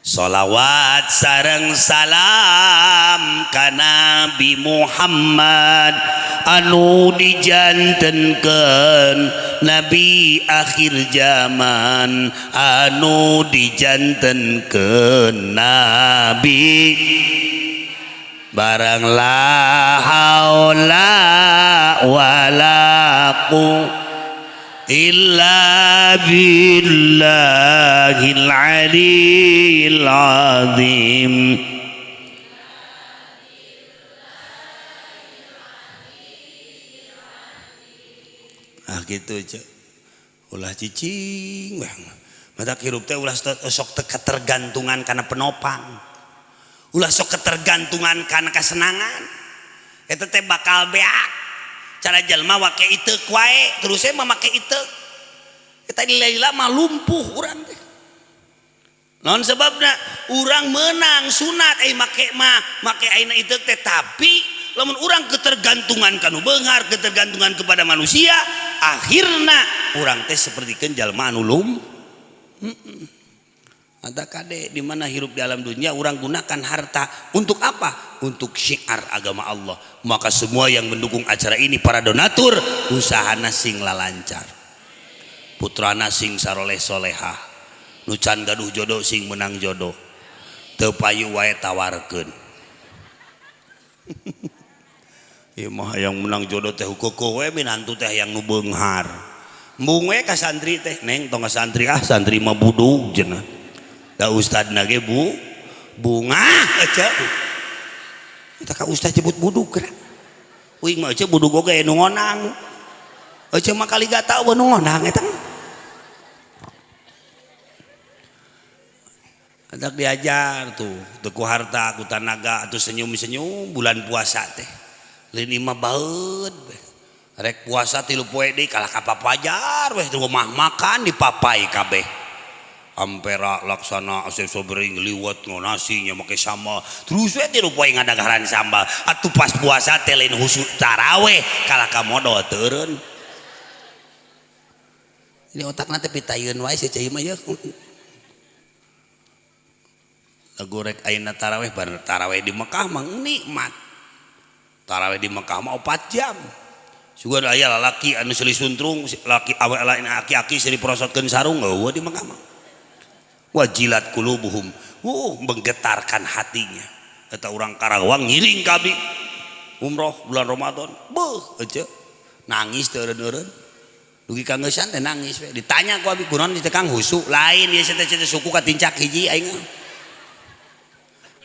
Sholawat sareng salam ka Nabi Muhammad anu dijantenkeun nabi akhir zaman, anu dijantenkeun nabi barang la haula wala quwwata illa billahil aliyil azim. Ah gitu cek, ulah cicing bang. Mata hirup teh ulah sok ketergantungan karena penopang, ulah sok ketergantungan karena kesenangan. Eta teh bakal beak. Cara jelma wake iteuk wae terus saya make iteuk. Eta lila mah lumpuh urang teh. Naon sebabna urang menang sunat make mah make ayeuna iteuk teh, tapi lamun urang ketergantungan kanu beunghar, ketergantungan kepada manusia, akhirna urang teh sapertikeun jalma anu lum. Ada kade di mana hirup di alam dunia orang gunakan harta untuk apa? Untuk syiar agama Allah. Maka semua yang mendukung acara ini para donatur usahana sing lalancar, putrana sing saroleh solehah, nu can gaduh jodoh sing menang jodoh, teu payu wae tawarkeun. Ieu mah yang menang jodoh teh hukeukeun we minantu teh yang nu beunghar. Embung we ka santri teh, neng tong ka santri ah santri mah budug cenah. Da ustadna ge bu bunga aja. Eta ka ustad jebut budug geura. Uing mah ece budug oge nu ngonang. Ece mah kali gak tau nu ngonang eta. Adak diajar tuh, teu ku harta, ku tanaga, atuh senyum-senyum bulan puasa teh. Lain imah baeud. Rek puasa 3 poe deui kalah ka papajar weh rumah makan dipapai kabeh. Ampera laksana asep sobering liwat ngonasinya make sambal terus we tilu poe ngadagaran sambal atuh pas puasa teh lain husuk taraweh kalah ka modal teureun. Ini otakna teh pitayeun wae si cai mah yeuh. Lagu rek ayeuna taraweh bar taraweh di Mekah mah nikmat. Taraweh di Mekah mah 4 jam. Sugan aya lalaki anu seuli suntrung laki awe lain aki-aki seuli prosotkeun sarung eueuh di Mekah mah. Wajilat kulubuhum, menggetarkan hatinya. Eta urang Karawang ngiring ka abdi umroh bulan Ramadan, beuh ece nangis teu eureun-eureun. Dugi ka ngeusan teh nangis we. Ditanya ku abdi kunaon teh Kang husu, lain ieu teh teh suku katincak hiji aing.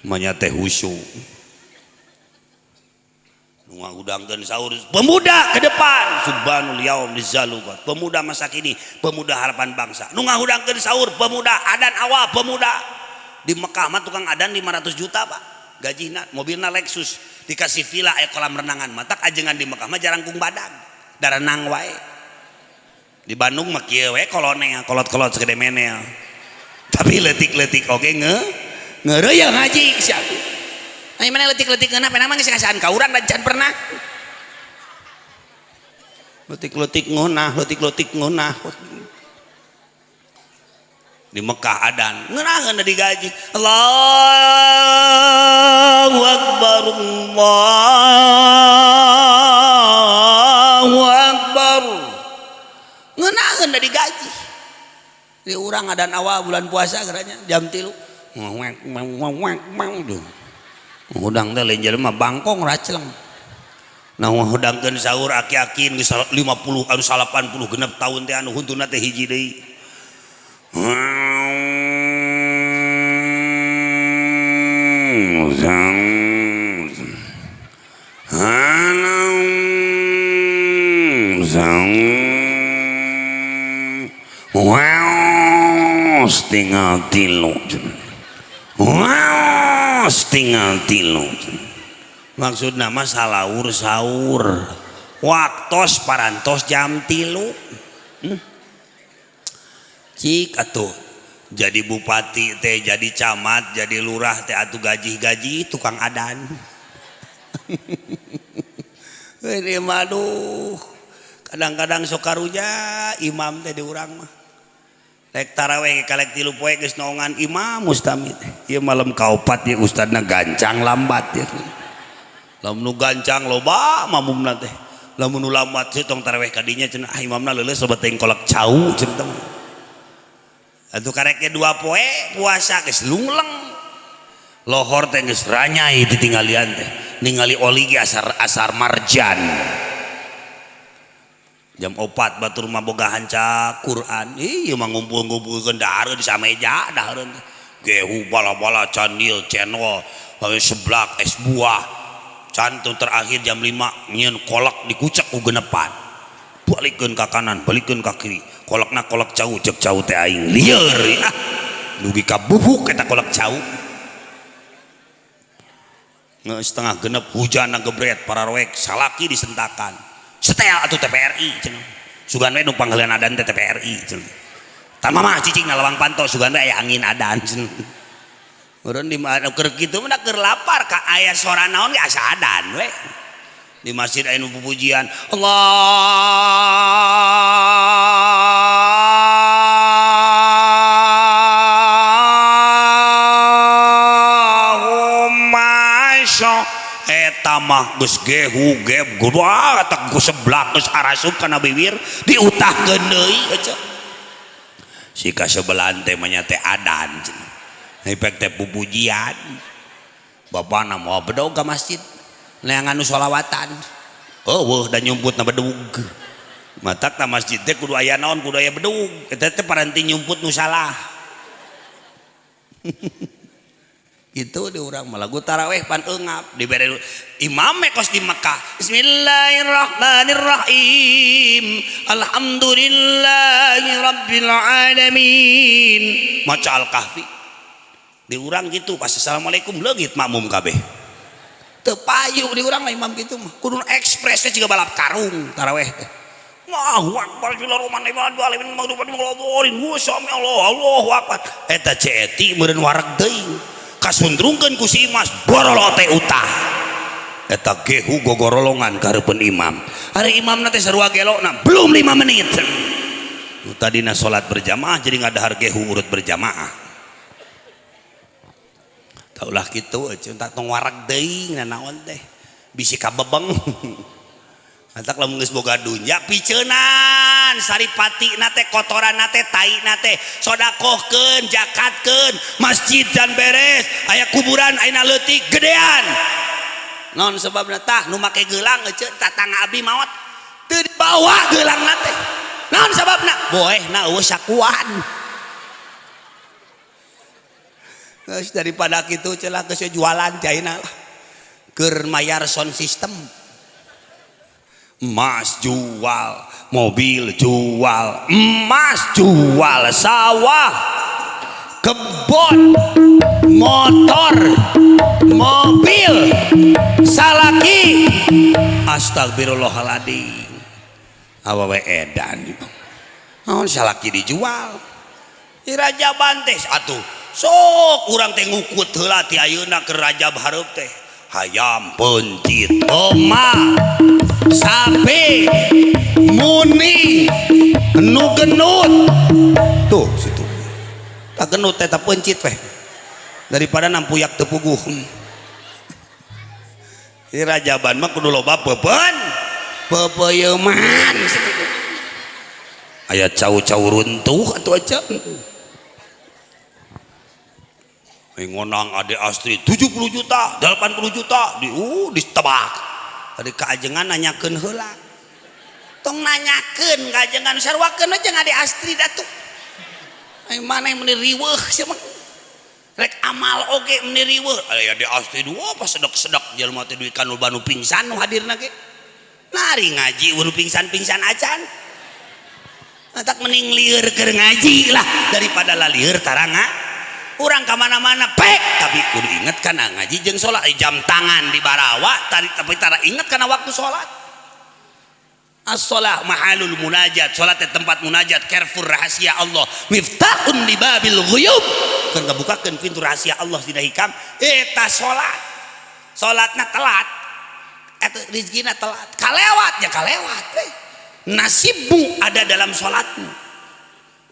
Manya teh husu. Nu ngahudangkeun sahur pemuda ke depan, subhanul yaum lizalugat. Pemuda masa kini, pemuda harapan bangsa. Nu ngahudangkeun sahur pemuda, adan awal pemuda. Di Mekah mah tukang adan 500 juta, Pak. Gajina, mobilna Lexus, dikasih villa aya kolam renangan. Matak ajengan di Mekah mah jarangkung badag, darenang wae. Di Bandung mah kieu we kolonel, kolot-kolot segede menel. Tapi leutik-leutik oge ngeureuyeung ngaji sia. Nah, mana leutik-leutik ngeunah penang mah geus ngasaan ka urang dan can pernah. Leutik-leutik ngeunah, leutik-leutik ngeunah. Di Mekah adan ngeunaheun digaji. Allahu akbar, Allahu akbar. Ngeunaheun digaji. Di urang adan awal bulan puasa geranya jam 3. Hudang teh lain jelema bangkong racleng. Nah hudangkeun sahur aki-aki geus 50 anu 80 genep tahun teh anu huntuna teh hiji deui. Tinggal tilu. Tinggal tilu. Maksudna mah salaur sahur. Waktos parantos jam 3. Cik atuh jadi bupati teh, jadi camat, jadi lurah teh atuh gaji-gaji tukang adan. Ini mah aduh. Kadang-kadang sok karunya imam teh di urang mah. Rek taraweh kalek 3 poe geus noongan imam mustami teh. Ieu malam kaopat ieu ustadna gancang lambat ieu. Lamun nu gancang loba mamumna teh. Lamun nu lambat seuh tong taraweh ka dinya cenah ah imamna leuleus loba teuing kolak cau cenah. Atuh karek ge 2 poe puasa geus lungleng. Lohor teh geus ranyai ditinggalian teh. Ningali oli ge asar marjan. Jam 4 batur mah boga hanca Quran. Ih mah ngumpul-ngumpulkeun dahareun di sameja dahareun teh. Gehu bala-bala candil cendol seblak es buah. Cantu terakhir jam 5 nyieun kolak dikucek ku genepan. Balikeun ka kanan, balikeun ka kiri. Kolakna kolak cau cek cau teh aing lieur ah. Dugi ka bubuk eta kolak cau. Nge setengah genep hujan gebret para roek salaki disentakan. Setel atuh TPRI cenah. Sugan we nu pangheuleun adan teh TPRI cenah. Tah mah cicing na lawang panto sugan we aya angin adan cenah. Urang di mana keur kitu mah keur lapar ka aya sora naon ge asa adan we. Di masjid aya nu pupujian Allahumma sholli eta mah geus gehu geb gua tak ku seblak geus arasup kana bibir diutahkeun deui ece. Si kasebelan teh mah nya teh adan cenah. Efek teh pupujian. Bapana moal bedog ka masjid. Neangan nu sholawatan. Eueuh da nyumputna bedug. Matak ta masjid teh kudu aya naon kudu aya bedug. Eta teh paranti nyumput nu salah. Itu di urang mah lagu taraweh pan eungap dibere imam kos di Mekah. Bismillahirrahmanirrahim. Alhamdulillahi rabbil alamin. Maca Al-Kahfi. Di urang gitu pas assalamualaikum leungit makmum kabeh. Teu payu di urang mah imam gitu mah. Kudu ekspres teh jiga balap karung taraweh teh. Allahu akbar Allahu akbar. Eta ceeti meureun wareg teuing. Kasundrungkeun ku si Imas borolo teh utah. Eta gehu gogorolongan ka hareupeun imam. Ari imamna teh sarua gelona belum 5 menit. Nu tadina salat berjamaah jadi ngadahar gehu urut berjamaah. Taulah kitu euy tah tong wareg deui nanaon teh. Bisi kabebeng. Antak lamun geus boga dunya piceunan saripati na teh kotoran na teh tai na teh sodakohkeun jakatkeun masjid dan beres aya kuburan ayeuna leutik gedean. Non sebabna tah nu make gelang euceut tatangga abdi maot teu dibawa geulangna teh. Naon sababna? Boehna eueuh sakuan. Geus daripada kitu celah geus jualan caina lah. Keur mayar sound system. Emas jual, mobil jual, emas jual, sawah, kebon, motor, mobil, salaki. Astagfirullahaladzim. Awewe edan. Naon salaki dijual? Di Rajaban teh atuh. Sok urang teh ngukut heula ti ayeuna ke Rajab hareup teh. Hayam pencit, oma, sapi, muni, nu genut. Tuh situ. Tak genut teh tak pencit weh. Daripada nampuyak teu puguh. Di Rajaban mah kudu loba pepen. Pepeuyeman. Aya cau-cau runtuh atuh aja. Ngonang Ade Astri 70 juta, 80 juta, di ditebak. Tadi keajengan nanyakeun heula. Tong nanyakeun keajengan sarwakeun aja Ade Astri datuh. Ai maneh meuni riweuh sia mah. Rek amal oge meuni riweuh. Aya Ade Astri dua pas sedek-sedek jelema teh duit kanu banu pingsan nu hadirna ge. Nari ngaji nu pingsan-pingsan acan. Tak mending lieur keur ngaji lah daripada lalieur taranga. Urang ka mana-mana pek tapi kudu inget kana ngaji jeung salat jam tangan di barawa tadi tapi tara inget kana waktu salat. As-shalah mahalul munajat, salat teh tempat munajat, careful rahasia Allah, miftahun li babil ghuyub, keur ngabukakeun pintu rahasia Allah dina hikam eta salat. Salatna telat eta rezekina telat, kalewat nya kalewat we. Nasibmu ada dalam salatmu.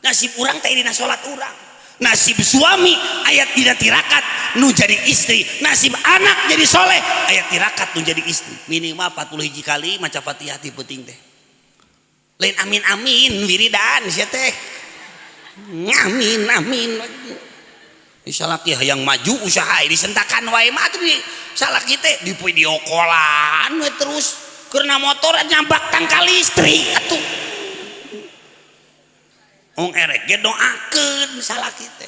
Nasib urang teh dina salat urang. Nasib suami ayat dina tirakat nu jadi istri, nasib anak jadi soleh ayat tirakat nu jadi istri. Minimal 40 hiji kali maca Fatihah ti peuting teh. Lain amin amin wiridan sia teh. Amin amin. Salaki hayang maju usaha disentakan wae mah atuh di salaki teh di video callan we terus karena motor nyambak tangkal listrik atuh. Ong erek ge doakeun salaki teh.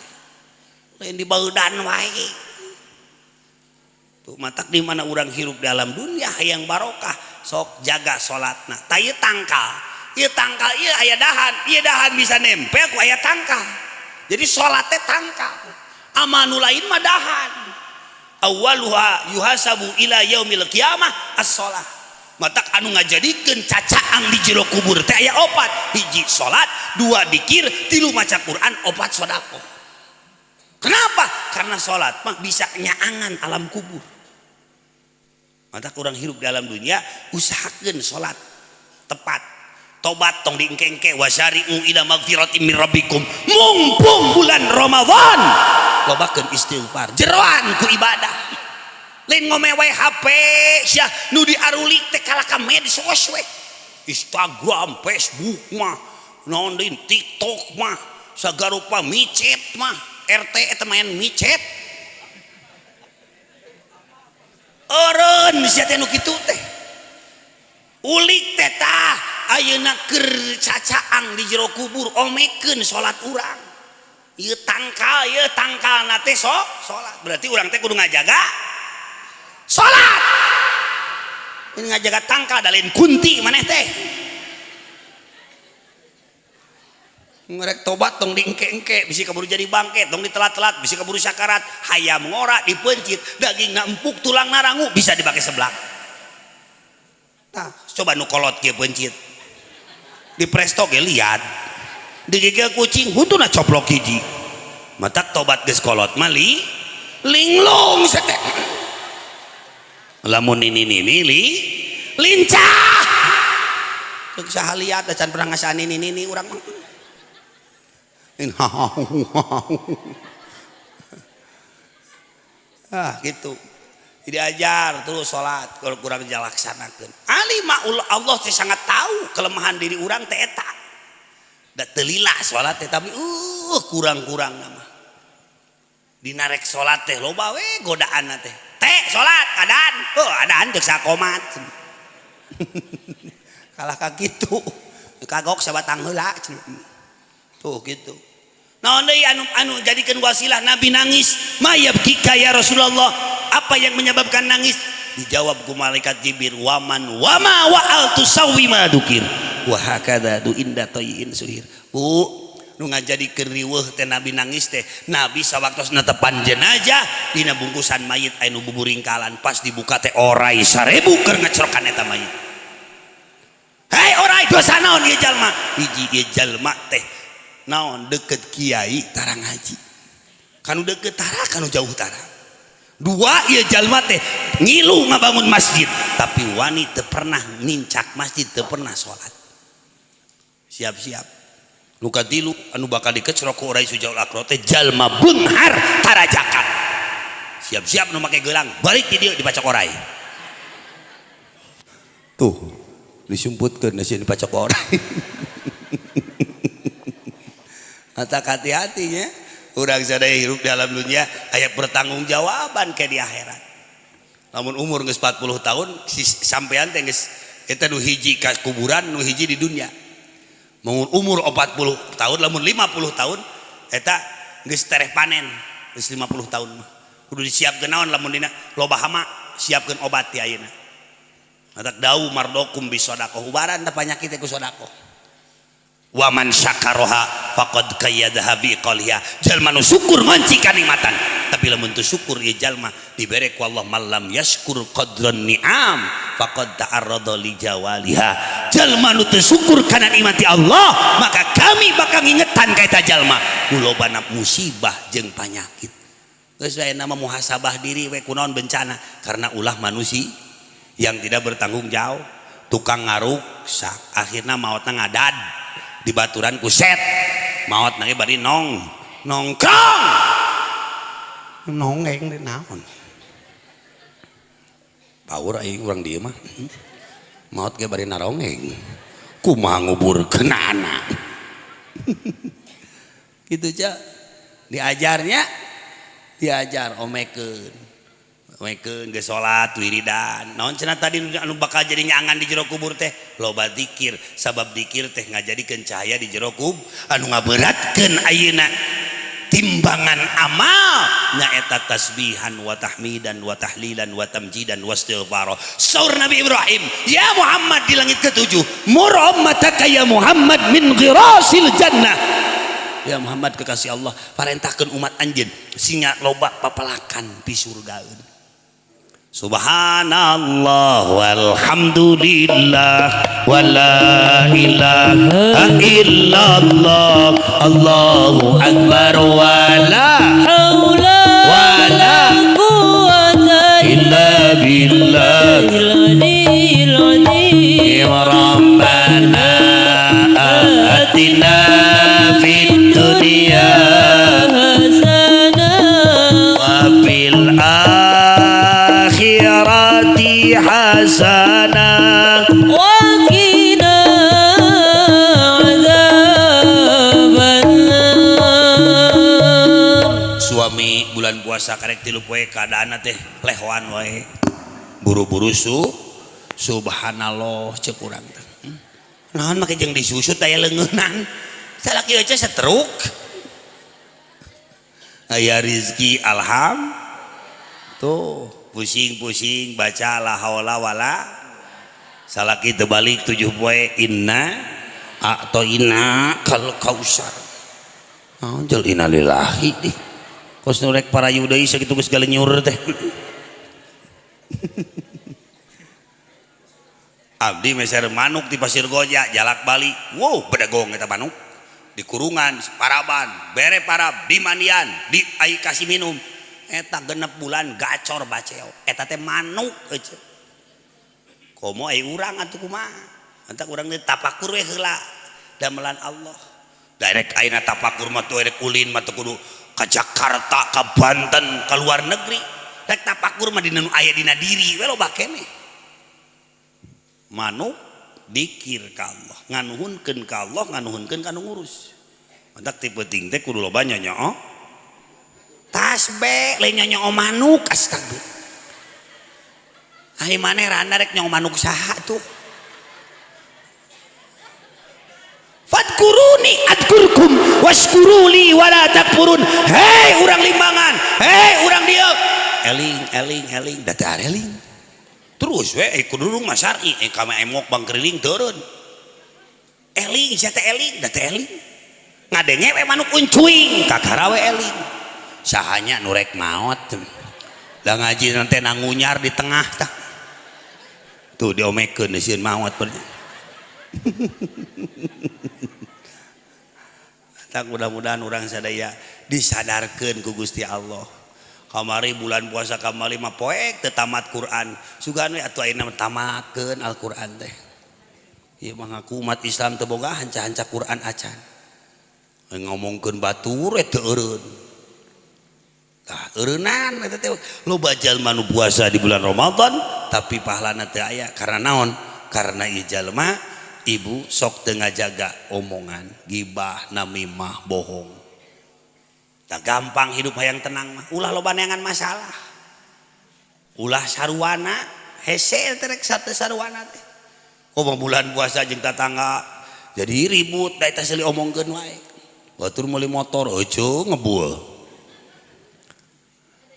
Lain dibaudan wae. Tuh matak di mana urang hirup dalam dunia hayang barokah sok jaga salatna. Tah ieu tangkal. Ieu tangkal ieu aya dahan, ieu dahan bisa nempel ku aya tangkal. Jadi salat teh tangkal. Amanu lain mah dahan. Awwaluha yuhasabu ila yaumil qiyamah as-shalah. Matak anu ngajadikeun cacaang di jero kubur teh aya opat, hiji salat, dua dikir, tilu maca Quran, opat sedekah. Kenapa? Karena salat mah bisa nyaangan alam kubur. Matak urang hirup dalam dunia usahakeun salat tepat. Tobat tong diengke-engke wasari'u ila magfiratin min rabbikum. Mumpung bulan Ramadan lobakeun istighfar, jeroan ku ibadah. Lain ngomewe HP sia nu diarulik teh kalah ka medsos we. Instagram, Facebook mah, naon deui TikTok mah, sagarupa micet mah, RT eta main micet. Eureun sia teh nu kitu teh. Ulik teh tah ayeuna keur cacaang di jero kubur omekeun salat urang. Ieu tangkalna teh salat. Berarti urang teh kudu ngajaga salat. Ini ngajaga tangkal da lain kunti maneh teh. Ngerek tobat tong diengke-engke bisi kaburu jadi bangke, tong ditelat-telat bisi kaburu sakarat, hayam ngora dipencit, dagingna empuk tulang narangu bisa dipake seblak. Tah, coba nu kolot kieu pencit. Di presto ge liat. Digigil kucing huntuna coplok hiji. Matak tobat geus kolot mah li linglung sete. Lamun ini nini li lincah. Ceuk saha liat acan pernah ngasaan ini nini urang mah. Ah gitu. Diajar terus salat kalau kurang jalaksanakeun. Alima Allah teh sangat tahu kelemahan diri urang teh eta. Da teu lila salat teh tapi kurang-kurang mah. Dina rek salat teh loba we godaanna teh. Teh salat adan, oh adan ceuk sakomat. Kalah ka kitu. Kagok sabatang heula. Tuh gitu. Naon deui anu jadikeun wasilah Nabi nangis, mayabkika ya Rasulullah. Apa yang menyebabkan nangis? Dijawab ku malaikat Jibril, waman wama wa al tusawi ma dukir wa hakadha du inda tayyin suhir. Bu, nu ngajadikeun riweuh teh Nabi nangis teh, Nabi sawaktos netepan jenazah dina bungkusan mayit anu buburingkalan, pas dibuka teh orai 1000 keur ngecrokan eta mayit. Hei orai, dosa naon ieu jalma? Hiji, ieu jalma teh naon, deket kiai tara ngaji, kanu deket tara, kanu jauh tara. Dua, ieu jalma teh ngilu ngabangun masjid tapi wani teu pernah nincak masjid, teu pernah salat. Siap-siap. Nu katilu anu bakal dikecrok ku orai sujaul akro teh jalma beunghar tara zakat. Siap-siap nu make gelang balik di dieu dipacok orai. Tuh disumputkeun sieun dipacok orai. Mata hati-hati nya. Urang sadaya hirup di alam dunia aya pertanggungjawaban ke di akhirat. Lamun umur geus 40 tahun si sampean teh geus eta nu hiji ka kuburan, nu hiji di dunia. Mun umur 40 tahun, lamun 50 tahun eta geus tereh panen, geus 50 tahun mah. Kudu disiapkeun naon lamun dina loba hama, siapkeun obat ti ayeuna. Matak dau mardokum bisodaqoh, ubaran da panyakit teh ku sedekah. Waman syakaroha faqad qayyadaha bi qaliha. Jalma nu syukur ngonci kanikmatan, tapi lamun teu syukur ieu jalma dibere ku Allah malam yashkur qadran ni'am faqad ta'arrada li jawaliha. Jalma nu teu syukur kana nikmat Allah, maka kami bakal ngingetan ka eta jalma nu lobana musibah jeung panyakit. Geus we nama muhasabah diri we kunaon bencana, karena ulah manusia yang tidak bertanggung jawab, tukang ngaruksak, akhirna maotna ngadad di baturan kuset, maot nage bari nong nongkrong nongeng di naon power aing urang dieu mah maot ge bari narongeng kumaha nguburkeun anak. Gitu ja diajarnya, diajar omekeun omekeun geus salat wiridan naon cenah tadi anu bakal jadi nyangan di jero kubur teh loba dikir, sabab dikir teh ngajadikeun cahaya di jero kubur anu ngaberatkeun ayeuna timbangan amal nyaeta tasbihan wa tahmidan wa tahlilan wa tamjidan wa istighfar. Saur Nabi Ibrahim, ya Muhammad di langit ketujuh, mur ummataka ya Muhammad min ghirasil jannah. Ya Muhammad kekasih Allah, parentahkeun umat anjeun singa loba papalakan di surgaeun. Subhanallah walhamdulillah wala ilaha illallah Allahu akbar wala haula wala quwwata illa billahil aliyil azim. Rabbana atina fid dunya hasanah wa fil akhirati hasanah wa qina adzabannar. Suami bulan puasa karek 3 poe keadaan teh lehoan wae, buru-buru su subhanallah cek urang teh. Naon make jeung disusut aya leungeunnan salaki aja setruk aya rizki alham tuh pusing-pusing baca la haula wala salaki terbalik 7 poe inna atau inna kal kausar. Naon jel innalillahi dih kos nu rek parayu deui sakitu geus galenyur teh. Abdi meser manuk di Pasir Goja jalak Bali, wow bedegong eta manuk di kurungan paraban bere parab di mandian di ai kasih minum eta 6 bulan gacor baceo eta teh manuk eueuh. Komo ai urang atuh kumaha entak urang teh tapakur we heula damelan Allah. Direk ayeuna tapakur mah teu rek ulin mah teu kudu ka Jakarta ka Banten ka luar negeri, rek tapakur mah dina nu aya dina diri we loba keneh. Manuk dikir ka Allah, nganuhunkeun ka Allah, nganuhunkeun ka nu ngurus. Mantak ti peuting teh kudu loba nyonyoo tasbih lain nyonyoo manuk astagfirullah. Ai maneh randa rek nyoo manuk saha tuh? Fadkuruni adkurkum washkuruli wala takfurun. Hei urang Limbangan, hei urang dieu, eling eling eling da teh eling. Terus we kudu mah syar'i kami emok bang keriling turun. Eling sia teh eling, da teh eling. Ngadenge we manuk uncuing, kakara we eling. Sahanya nu rek maot. Da ngaji nanti nangunyar di tengah tah. Tuh diomekeun sieun maot berarti. Tak mudah-mudahan urang sadaya disadarkeun ku Gusti Allah. Kamari bulan puasa kamari mah poek teu tamat Quran. Sugan we atuh ayeuna tamatkeun Al-Qur'an teh. Ieu mah ngaku umat Islam teu boga hanca-hanca Quran acan. Ngomongkeun batur teu eureun. Tah eureunnan eta teh loba jalma nu puasa di bulan Ramadan tapi pahalana teu aya karena naon? Karena ieu jalma ibu sok teu ngajaga omongan, gibah, namimah, bohong. Tak gampang hidup hayang tenang mah, ulah loba neangan masalah. Ulah saruana, hese teh rek sate saruana teh. Komo bulan puasa jeung tatangga jadi ribut da eta seuli omongkeun wae. Batur meuli motor eueuh ngebul.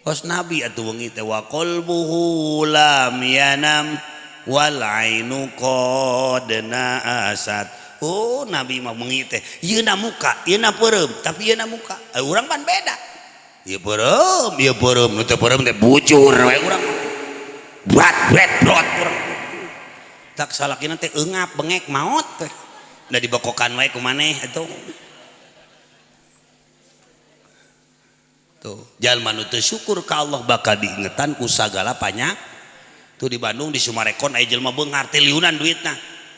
Kos Nabi atuh wengi teh wa qalbuhu lam yanam wal ainu qad naasat. Oh Nabi mah wengi teh yeuna muka, yeuna peureum, tapi yeuna muka. Urang pan beda. Ieu peureum, ieu peureum, nu teu peureum teh bujur we urang. Brat bret brot urang. Tak salakina teh eungap bengek maot teh. Da dibokokan wae ku maneh atuh. Tuh, jalma nu teu syukur ka Allah bakal diingetan ku sagala panyak. Tuh di Bandung di Sumarekon aya jelema beunghar triliunan duitna.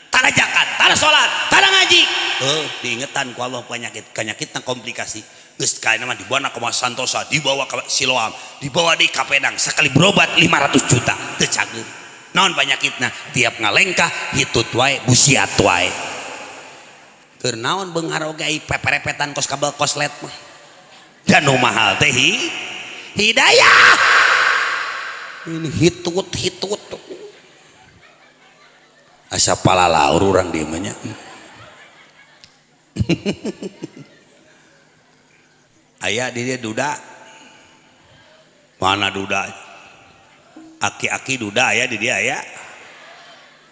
Tara zakat, tara salat, tara ngaji. Heuh, diingetan ku Allah penyakit, penyakitna komplikasi. Geus kaena mah dibawa ka Santosa, dibawa ka Siloam, dibawa di ka Pedang, sakali berobat 500 juta teu cager. Naon penyakitna? Tiap ngalengkah hitut wae, busiat wae. Keur naon beunghar oge ai peperepetan kos kabel koslet mah. Dan nu mahal teh hidayah. Ini hitut hitut asa palalaur urang dieu mah nya. Aya di dieu duda. Mana duda? Aki-aki duda aya di dieu aya.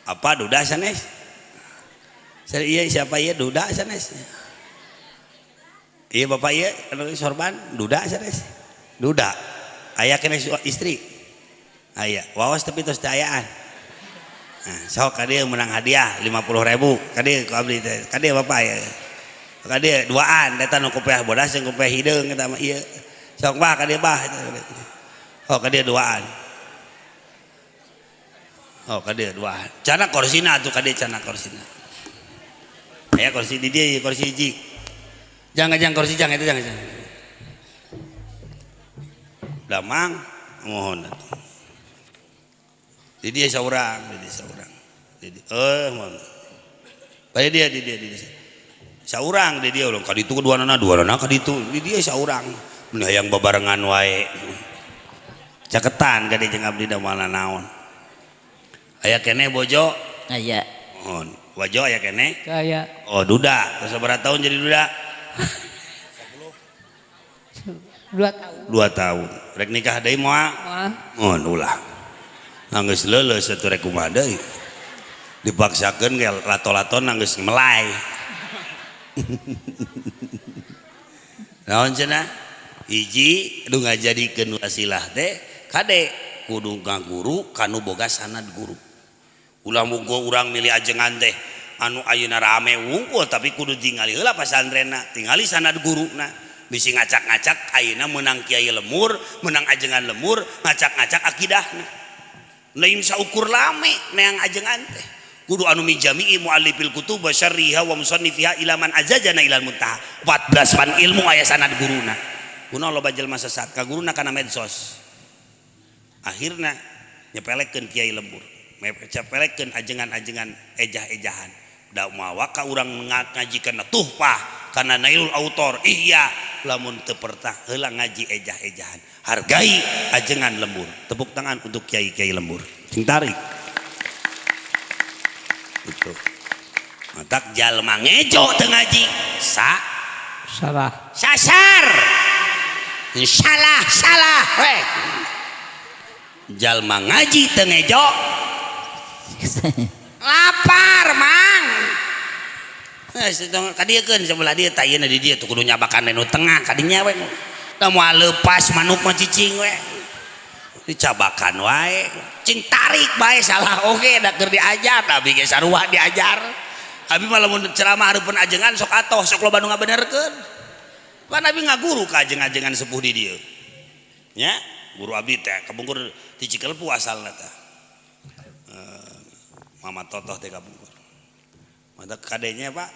Apa duda sanes? Iya siapa ieu duda sanes? Iya bapak iya anu sorban duda sanes. Duda. Aya kena istri. Aya wawas tapi tos teu ayaan. Nah, sok ka dieu menang hadiah 50.000 ka dieu ku abdi teh. Ka dieu bapak ya. Ka dieu duaan eta nu kupeah bodas jeung kupeah hideung eta mah ieu. Sok bah ka dieu bah. Oh ka dieu duaan. Oh ka dieu duaan. Cana korsina atuh ka dieu cana korsina. Aya kursi di dieu kursi hiji. Jangan jangan kursi jangan itu jangan jangan. Damang mohon atuh. Di dia seorang, di dia seorang. Di dia, mohon. Pada dia, di dia, di dia. Seorang di dia ulang kaditu dua nana, dua nana kaditu. Di dia seorang. Mun hayang babarengan wae. Caketan ka dieu jeung abdi da moal naon. Aya keneh bojo? Aya. Mohon. Bojo aya keneh? Aya. Oh, duda. Terus sabaraha tahun jadi duda? 2 tahun. 2 tahun. Rek nikah deui moal? Moal. Mohon ulah. Geus leuleus atuh rek kumaha deui. Dipaksakeun ge lato-laton geus melai. Naon cenah? Hiji nu ngajadikeun wasilah teh kade kudu ngaguru kanu boga sanad guru. Ulah muga urang milih ajengan teh anu ayeuna rame wungkul tapi kudu tingali heula pasantrenna, tingali sanad guruna. Bisi ngacak-ngacak ayeuna meunang kiai lemur, meunang ajengan lemur, ngacak-ngacak akidahna. Lain saukur lame neang ajengan teh. Kudu anu mijami'i muallifil kutub wa syarriha wa musannifiha ila man azajana ilal muntaha. 14 pan ilmu aya sanad guruna. Kunaon loba jelema sesat ka guruna kana medsos. Akhirna nyepelekeun kiai lembur, nyepelekeun ajengan-ajengan ejah-ejahan. Da mawa ka urang ngajikeun tuhfah kana Nailul Autor ihya lamun teu pertah heula ngaji ejah-ejahan. Hargai ajengan lembur. Tepuk tangan untuk kiai-kiai lembur. Sing tarik. Itu. Matak jalma ngejo teu ngaji sa salah. Sasar. Salah, salah we. Jalma ngaji teu ngejo Lapar mang. Kadieukeun sebelah dieu tah ieuna di dieu tuh kudu nyabakan nu tengah kadinya we. Da moal leupas manuk mah cicing we. Dicabakan wae. Cing tarik bae salah oge da keur diajar abi ge sarua diajar. Abi mah lamun ceramah hareupeun ajengan sok atoh sok loba nu ngabenerkeun. Pan abi ngaguru ka ajeng-ajengan sepuh di dieu. Nya, guru abi teh kapungkur ti Cikelpu asalna teh. Mama Totoh teh kapungkur. Mata kadenya Pak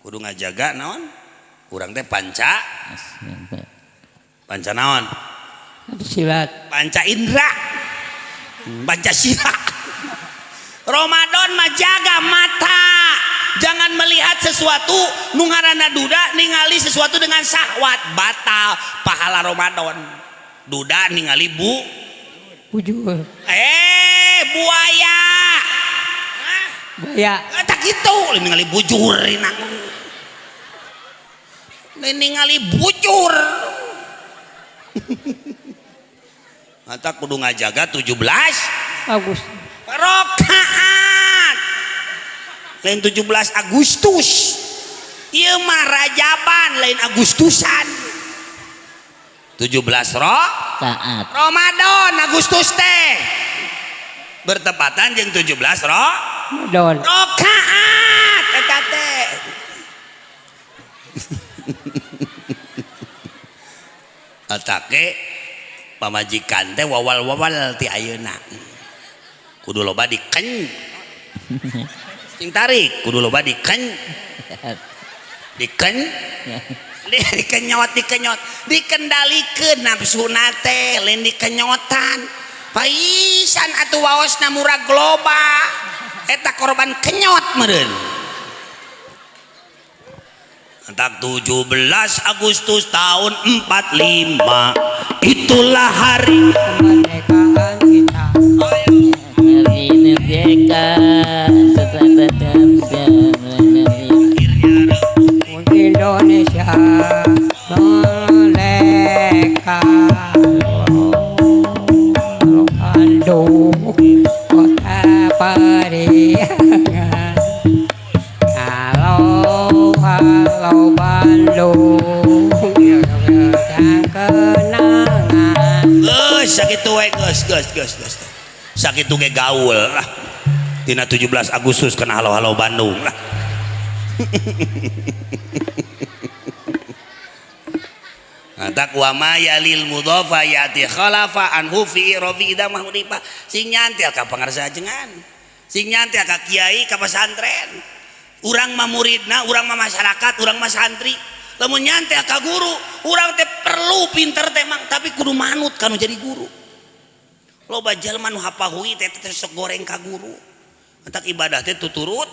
kudu ngajaga naon? Urang teh panca panca naon? Silat. Panca indra. Panca sila. Ramadan mah jaga mata. Jangan melihat sesuatu nu ngaranna duda ningali sesuatu dengan syahwat batal pahala Ramadan. Duda ningali bu bujur. Buaya. Buaya. Tak gitu ningali bujur ningali bujur. Mata kudu ngajaga 17 Agustus rakaat. Lain 17 Agustus. Ieu mah Rajaban lain Agustusan. 17 rakaat Ramadan Agustus teh bertepatan jeung 17 Ramadan. Rakaat eta teh. Atake pamajikan teh wawal-wawal ti ayeuna. Kudu loba diken. Cing tarik kudu loba diken. Diken. Dikenyot dikenyot dikendalikeun nafsuna teh lain dikenyotan. Paisan atuh waosna murag loba. Eta korban kenyot meureun. Entak 17 Agustus tahun 45 itulah hari kemerdekaan kita. Hari merdeka. Indonesia merdeka. Bandung kota Pariangan. Halo halo Bandung dan kenangan. Geus sakitu we geus geus geus geus. Sakitu ge gaul lah. Tina 17 Agustus kana halo-halo Bandung lah. Taqwa ma yalil mudhafa yati khalafa anhu fi rafi idamah udipa. Sing nyantel ka pangarsa ajengan. Sing nyantel ka kiai ka pesantren. Urang mah muridna, urang mah masyarakat, urang mah santri. Lamun nyantel ka guru, urang teh perlu pinter teh mang, tapi kudu manut kanu jadi guru. Loba jelema nu hapahui teh teh sok goreng ka guru. Entak ibadah teh tuturut.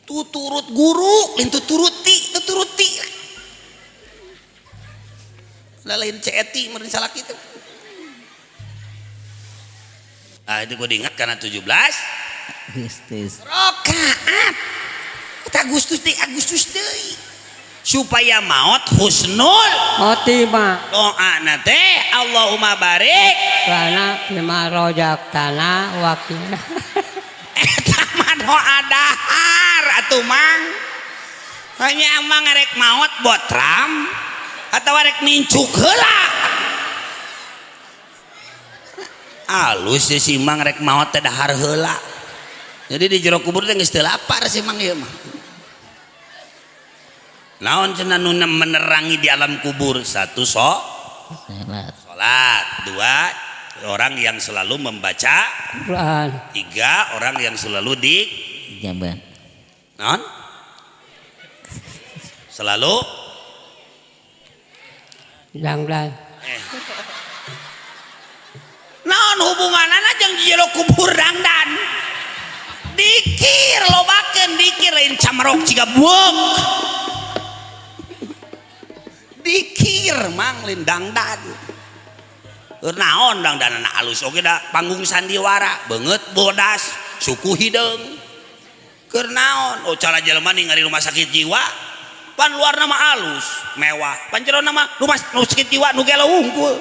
Tuturut guru, lain tuturuti, tuturuti. Lain ceeti meureun salah kitu. Ah itu gue diingat karena 17 Agustus. Rakaat. Kita Agustus deui, Agustus deui. Supaya maot husnul khotimah. Doana teh Allahumma barik lana bima rozaqtana wa qina. Eta mah doa dahar atuh mang. Hanya emang rek maot botram atau rek mincuk heula. Alus si mang rek maot teh dahar heula. Jadi di jero kubur teh geus teu lapar si mang ieu mah. Naon cenah nu menerangi di alam kubur? Satu salat. Salat, dua orang yang selalu membaca Quran, tiga orang yang selalu di jamban. Naon? Selalu dangdan. Naon hubunganana jeung jero kubur dangdan? Dikir lobakeun dikir lain camerok ciga buuk. Dikir mang lain dangdan. Keur naon dangdanana alus oge da panggung sandiwara, beungeut bodas, suku hideung. Keur naon? Oh cara jelema ningali rumah sakit jiwa pan luar nama alus mewah, pan jero nama rumah sakit jiwa nu gelo wungkul.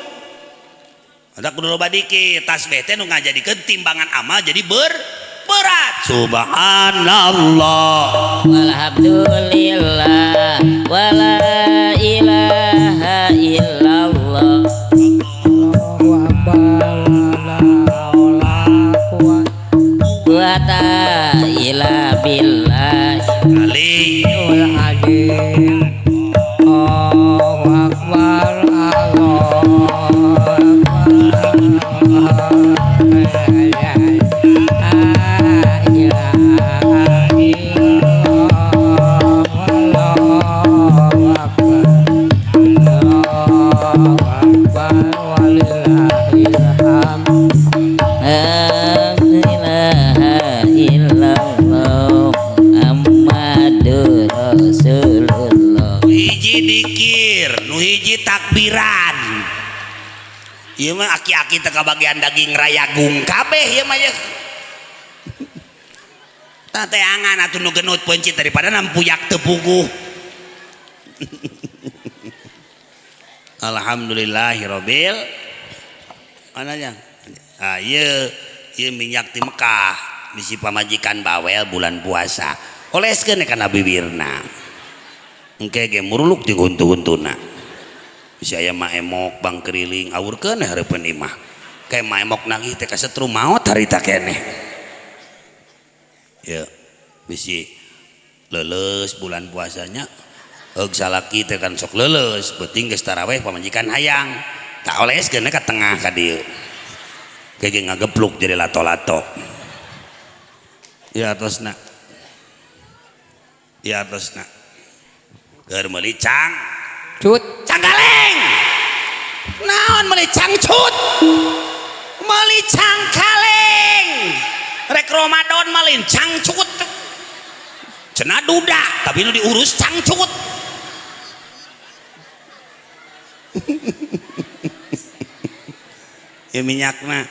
Ada kudu loba dikir, tasbih teh nu ngajadikeun timbangan amal jadi Berat. Subhanallah. Walhamdulillah wala ilaha illallah. Allahu akbar la haula quwata illa billah. Kali azim. Allahu akbar Allahu akbar. La ilaha illallah Muhammadur Rasulullah. Hiji dikir, nu hiji takbiran. Ieu mah aki-aki teh kabagian daging rayagung kabeh ieu mah ye. Tah teangan atuh nu genut peuncit daripada nampuyak teu puguh. Alhamdulillahirabbil mana jang? Ah ieu ieu minyak di Mekah bisi pamajikan bawel bulan puasa. Oleskeun kana bibirna. Engke ge muruluk jeung huntu-huntuna. Bisi aya maemok bang keriling awurkeun hareupeun imah. Kayak maemok nagih teh kasetrum maot harita keneh. Ya, bisi leuleus bulan puasanya. Heug salaki teh kan sok leuleus, beuting geus taraweh pamajikan hayang. Tak oleskeun ka tengah ka dieu. Kayak ngagepluk jadi lato-lato. Ya atasna. Ya atasna. Keur meuli cang cut cangkaleng. Naon meuli cangcut? Meuli cangkaleng. Rek Ramadan meuli cangcut. Cenah duda, tapi nu diurus cangcut. Ya minyakna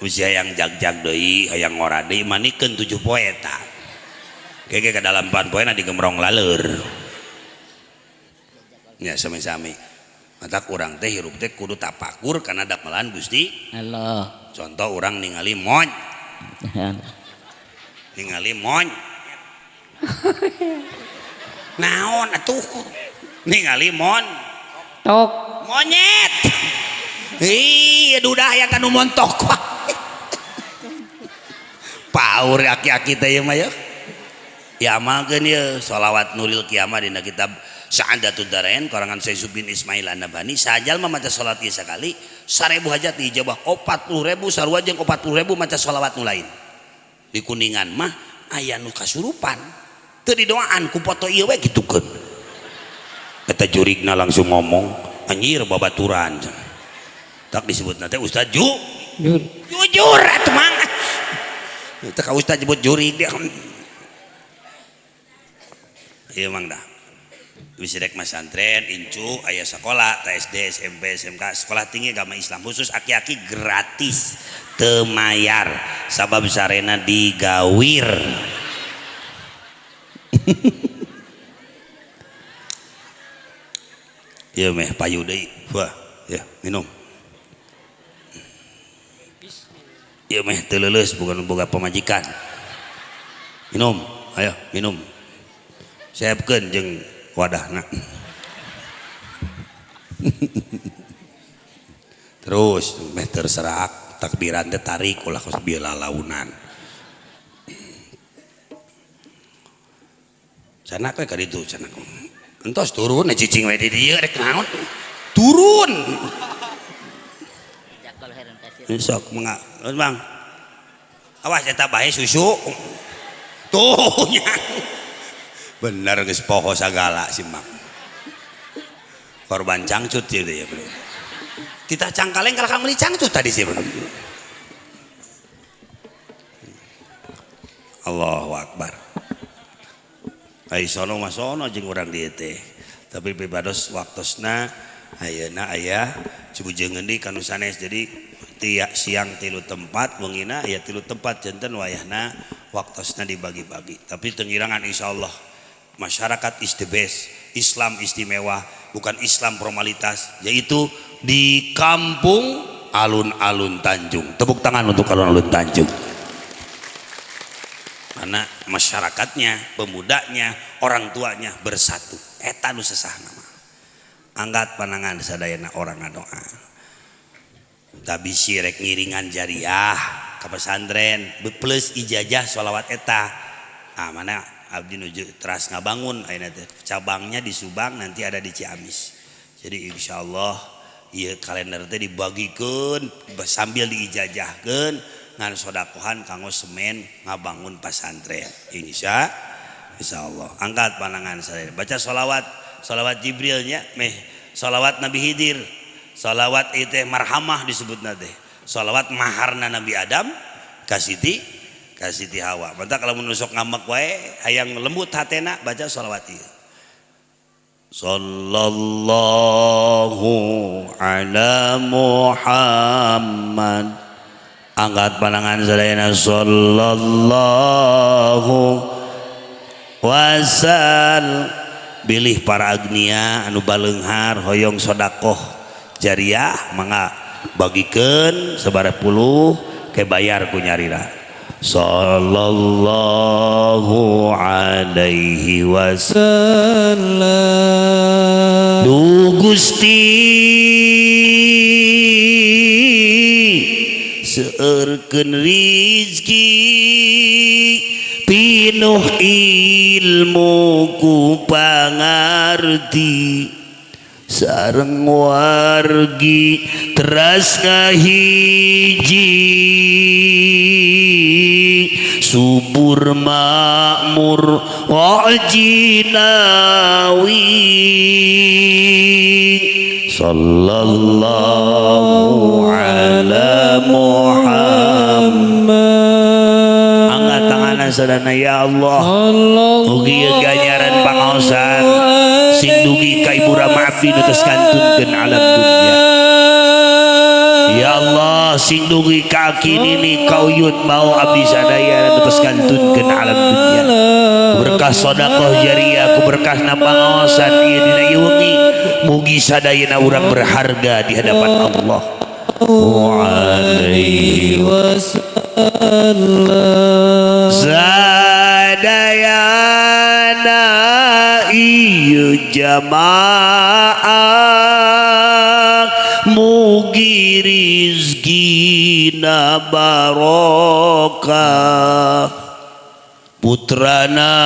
usia yang jag-jag deui hayang ngora deui manikeun 7 poe eta. Kege ka dalam 4 poe na digemrong laleur. Ya sami-sami. Matak urang teh hirup teh kudu tapakur kana damelan Gusti Allah. Contoh urang ningali mon. Ningali mon. Naon atuh? Ningali mon. Tok. Monyet. Ih, dudah yang kanu montok. Paur aki-aki teh ieu mah ya. Ya amalkeun ieu sholawat nuril kiamah dina kitab Sa'adatud Darain karangan Syekh Subin Ismail An-Nabhani. Sajal mah maca salat ieu sakali 1000 hajat diijabah 40.000 sarua jeung 40.000 maca sholawat nu lain. Di Kuningan mah aya nu kasurupan. Teu didoaan ku foto ieu we kitukeun. Eta jurigna langsung ngomong, anjir babaturan. Tak disebutna teh Ustaz Ju. Jujur atuh mang. Teu ka Ustaz nyebut jurig dia. Ieu mang dah. Bisi rek masantren incu aya sekolah SD SMP SMK sekolah tinggi agama Islam khusus aki-aki gratis teu mayar sabab sarena digawir. Ieu meh payu deui. Wah, ya minum. Ieu meh teu leuleus bukan boga pamajikan. Minum, ayo minum. Siapkeun jeung wadahna. Terus meh terserak takbiran teh tarik ulah kos bieu lalaunan. Sanak we ka ditu sanak. Entos turun cicing we di dieu rek naon? Turun. Sok mangga, Bang. Awas eta bae susu. Tuh nya. Bener geus poho sagala si Mang. Korban cangcut ieu teh ya, bro. Titah cangkaleng kalah meuli cangcut tadi sih, bro. Allahu Akbar. Ai sono mah sono jeung urang dieu teh. Tapi pribados waktosna ayeuna aya cibujeungeun deui ka nu sanes. Jadi tiap siang 3 tempat, wengina aya 3 tempat janten wayahna waktosna dibagi-bagi. Tapi tengirangan insyaallah masyarakat is the best, Islam istimewa, bukan Islam formalitas, yaitu di kampung alun-alun Tanjung. Tepuk tangan untuk alun-alun Tanjung. Karena masyarakatnya, pemudanya, orang tuanya bersatu. Eta nu sesahna mah. Angkat panangan sadayana orang ngadoa. Tapi si rek ngiringan jariah ka pesantren plus ijazah sholawat eta. Ah mana abdi nuju teras ngabangun ayeuna teh cabangnya di Subang, nanti ada di Ciamis. Jadi insyaallah ieu kalender teh dibagikeun sambil diijazahkeun ngan sodakohan kanggo semen ngabangun pasantren. Insyaallah. Angkat panangan sadaya. Baca sholawat, sholawat Jibrilnya meh sholawat Nabi Khidir. Sholawat ieu teh marhamah disebutna teh. Sholawat maharna Nabi Adam ka Siti Hawa. Mantap kalau menusuk ngambek wae hayang lembut hatena baca sholawat ieu. Sallallahu ala Muhammad. Angkat pandangan sadayana sallallahu wasal. Bilih para agnia anu baleunghar hoyong sodakoh jariah mangga bagikeun sabaraha puluh ke bayar ku nyarira. Sallallahu alaihi wasallam. Duh Gusti seueurkeun rizki pinuh ilmu ku pangarti sareng wargi teras ngahiji subur makmur wajinawi. Sallallahu ala Muhammad. Angkat tanganan sadana ya Allah. Mugi ganjaran pangaosan sing dugi ka Ibu Rama abdi nu tos kantunkeun alam dunya. Ya Allah sing dugi ka aki nini kauyut mau abdi sadaya nu tos kantunkeun alam dunya. Berkah sedekah jariah ku berkahna pangaosan ieu dina ieu wengi mugi sadayana urang berharga di hadapan Allah. Alaihi wasallam. Sadayana ieu jamaah mugi rizkina barokah putrana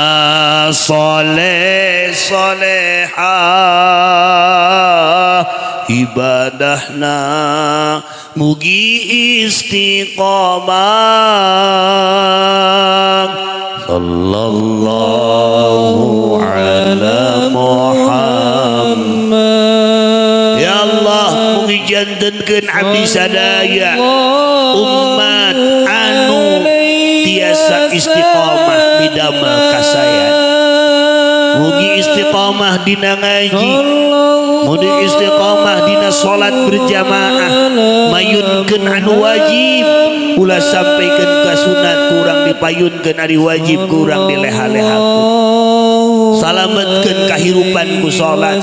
soleh solehah ibadahna mugi istiqomah. Sallallahu ala Muhammad. Ya Allah mugi jantenkeun abdi sadaya umat anu tiasa istiqomah bidamel kasayan. Mugi istiqomah dina ngaji, mugi istiqomah dina salat berjamaah, mayunkeun anu wajib ulah sampaikeun ka sunat kurang dipayunkeun ari wajib kurang dileha-lehakeun. Salametkeun kahirupan ku salat,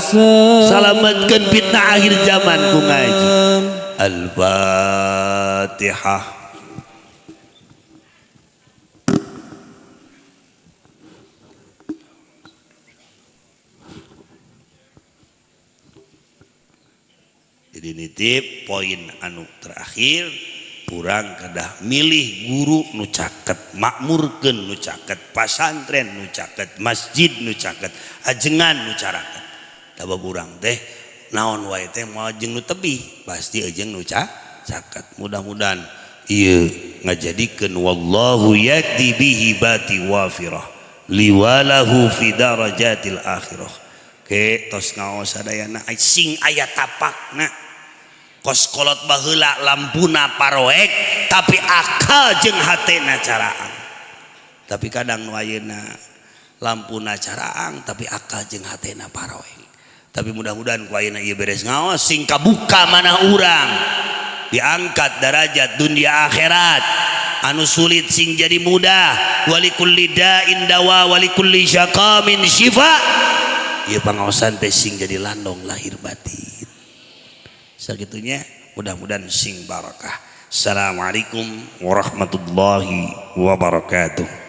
salametkeun fitnah akhir zaman ku ngaji. Al-Fatihah. Jadi nitip poin anu terakhir, kurang kedah milih guru nu caket, makmurkeun nu caket, pasantren nu caket, masjid nu caket, ajengan nu caraket. Tabab urang teh naon wae teh moal jeung nu tebih, pasti jeung nu caket. Mudah-mudahan ieu ngajadikeun wallahu yakdi bihi bati wafirah liwalahu fi darajatil akhirah. Ke tos ngaos sadayana sing aya tapakna. Kos kolot baheula lampuna paroek tapi akal jeung hatena caraang. Tapi kadang nu ayeuna lampuna caraang tapi akal jeung hatena paroek. Tapi mudah-mudahan ku ayeuna ieu beres ngaos sing kabuka mana urang diangkat derajat dunia akhirat. Anu sulit sing jadi mudah. Walikulli da'in dawa walikulli syaqamin syifa. Ieu pangaosan teh sing jadi landong lahir batin. Sagitunya mudah-mudahan sing barakah. Assalamualaikum warahmatullahi wabarakatuh.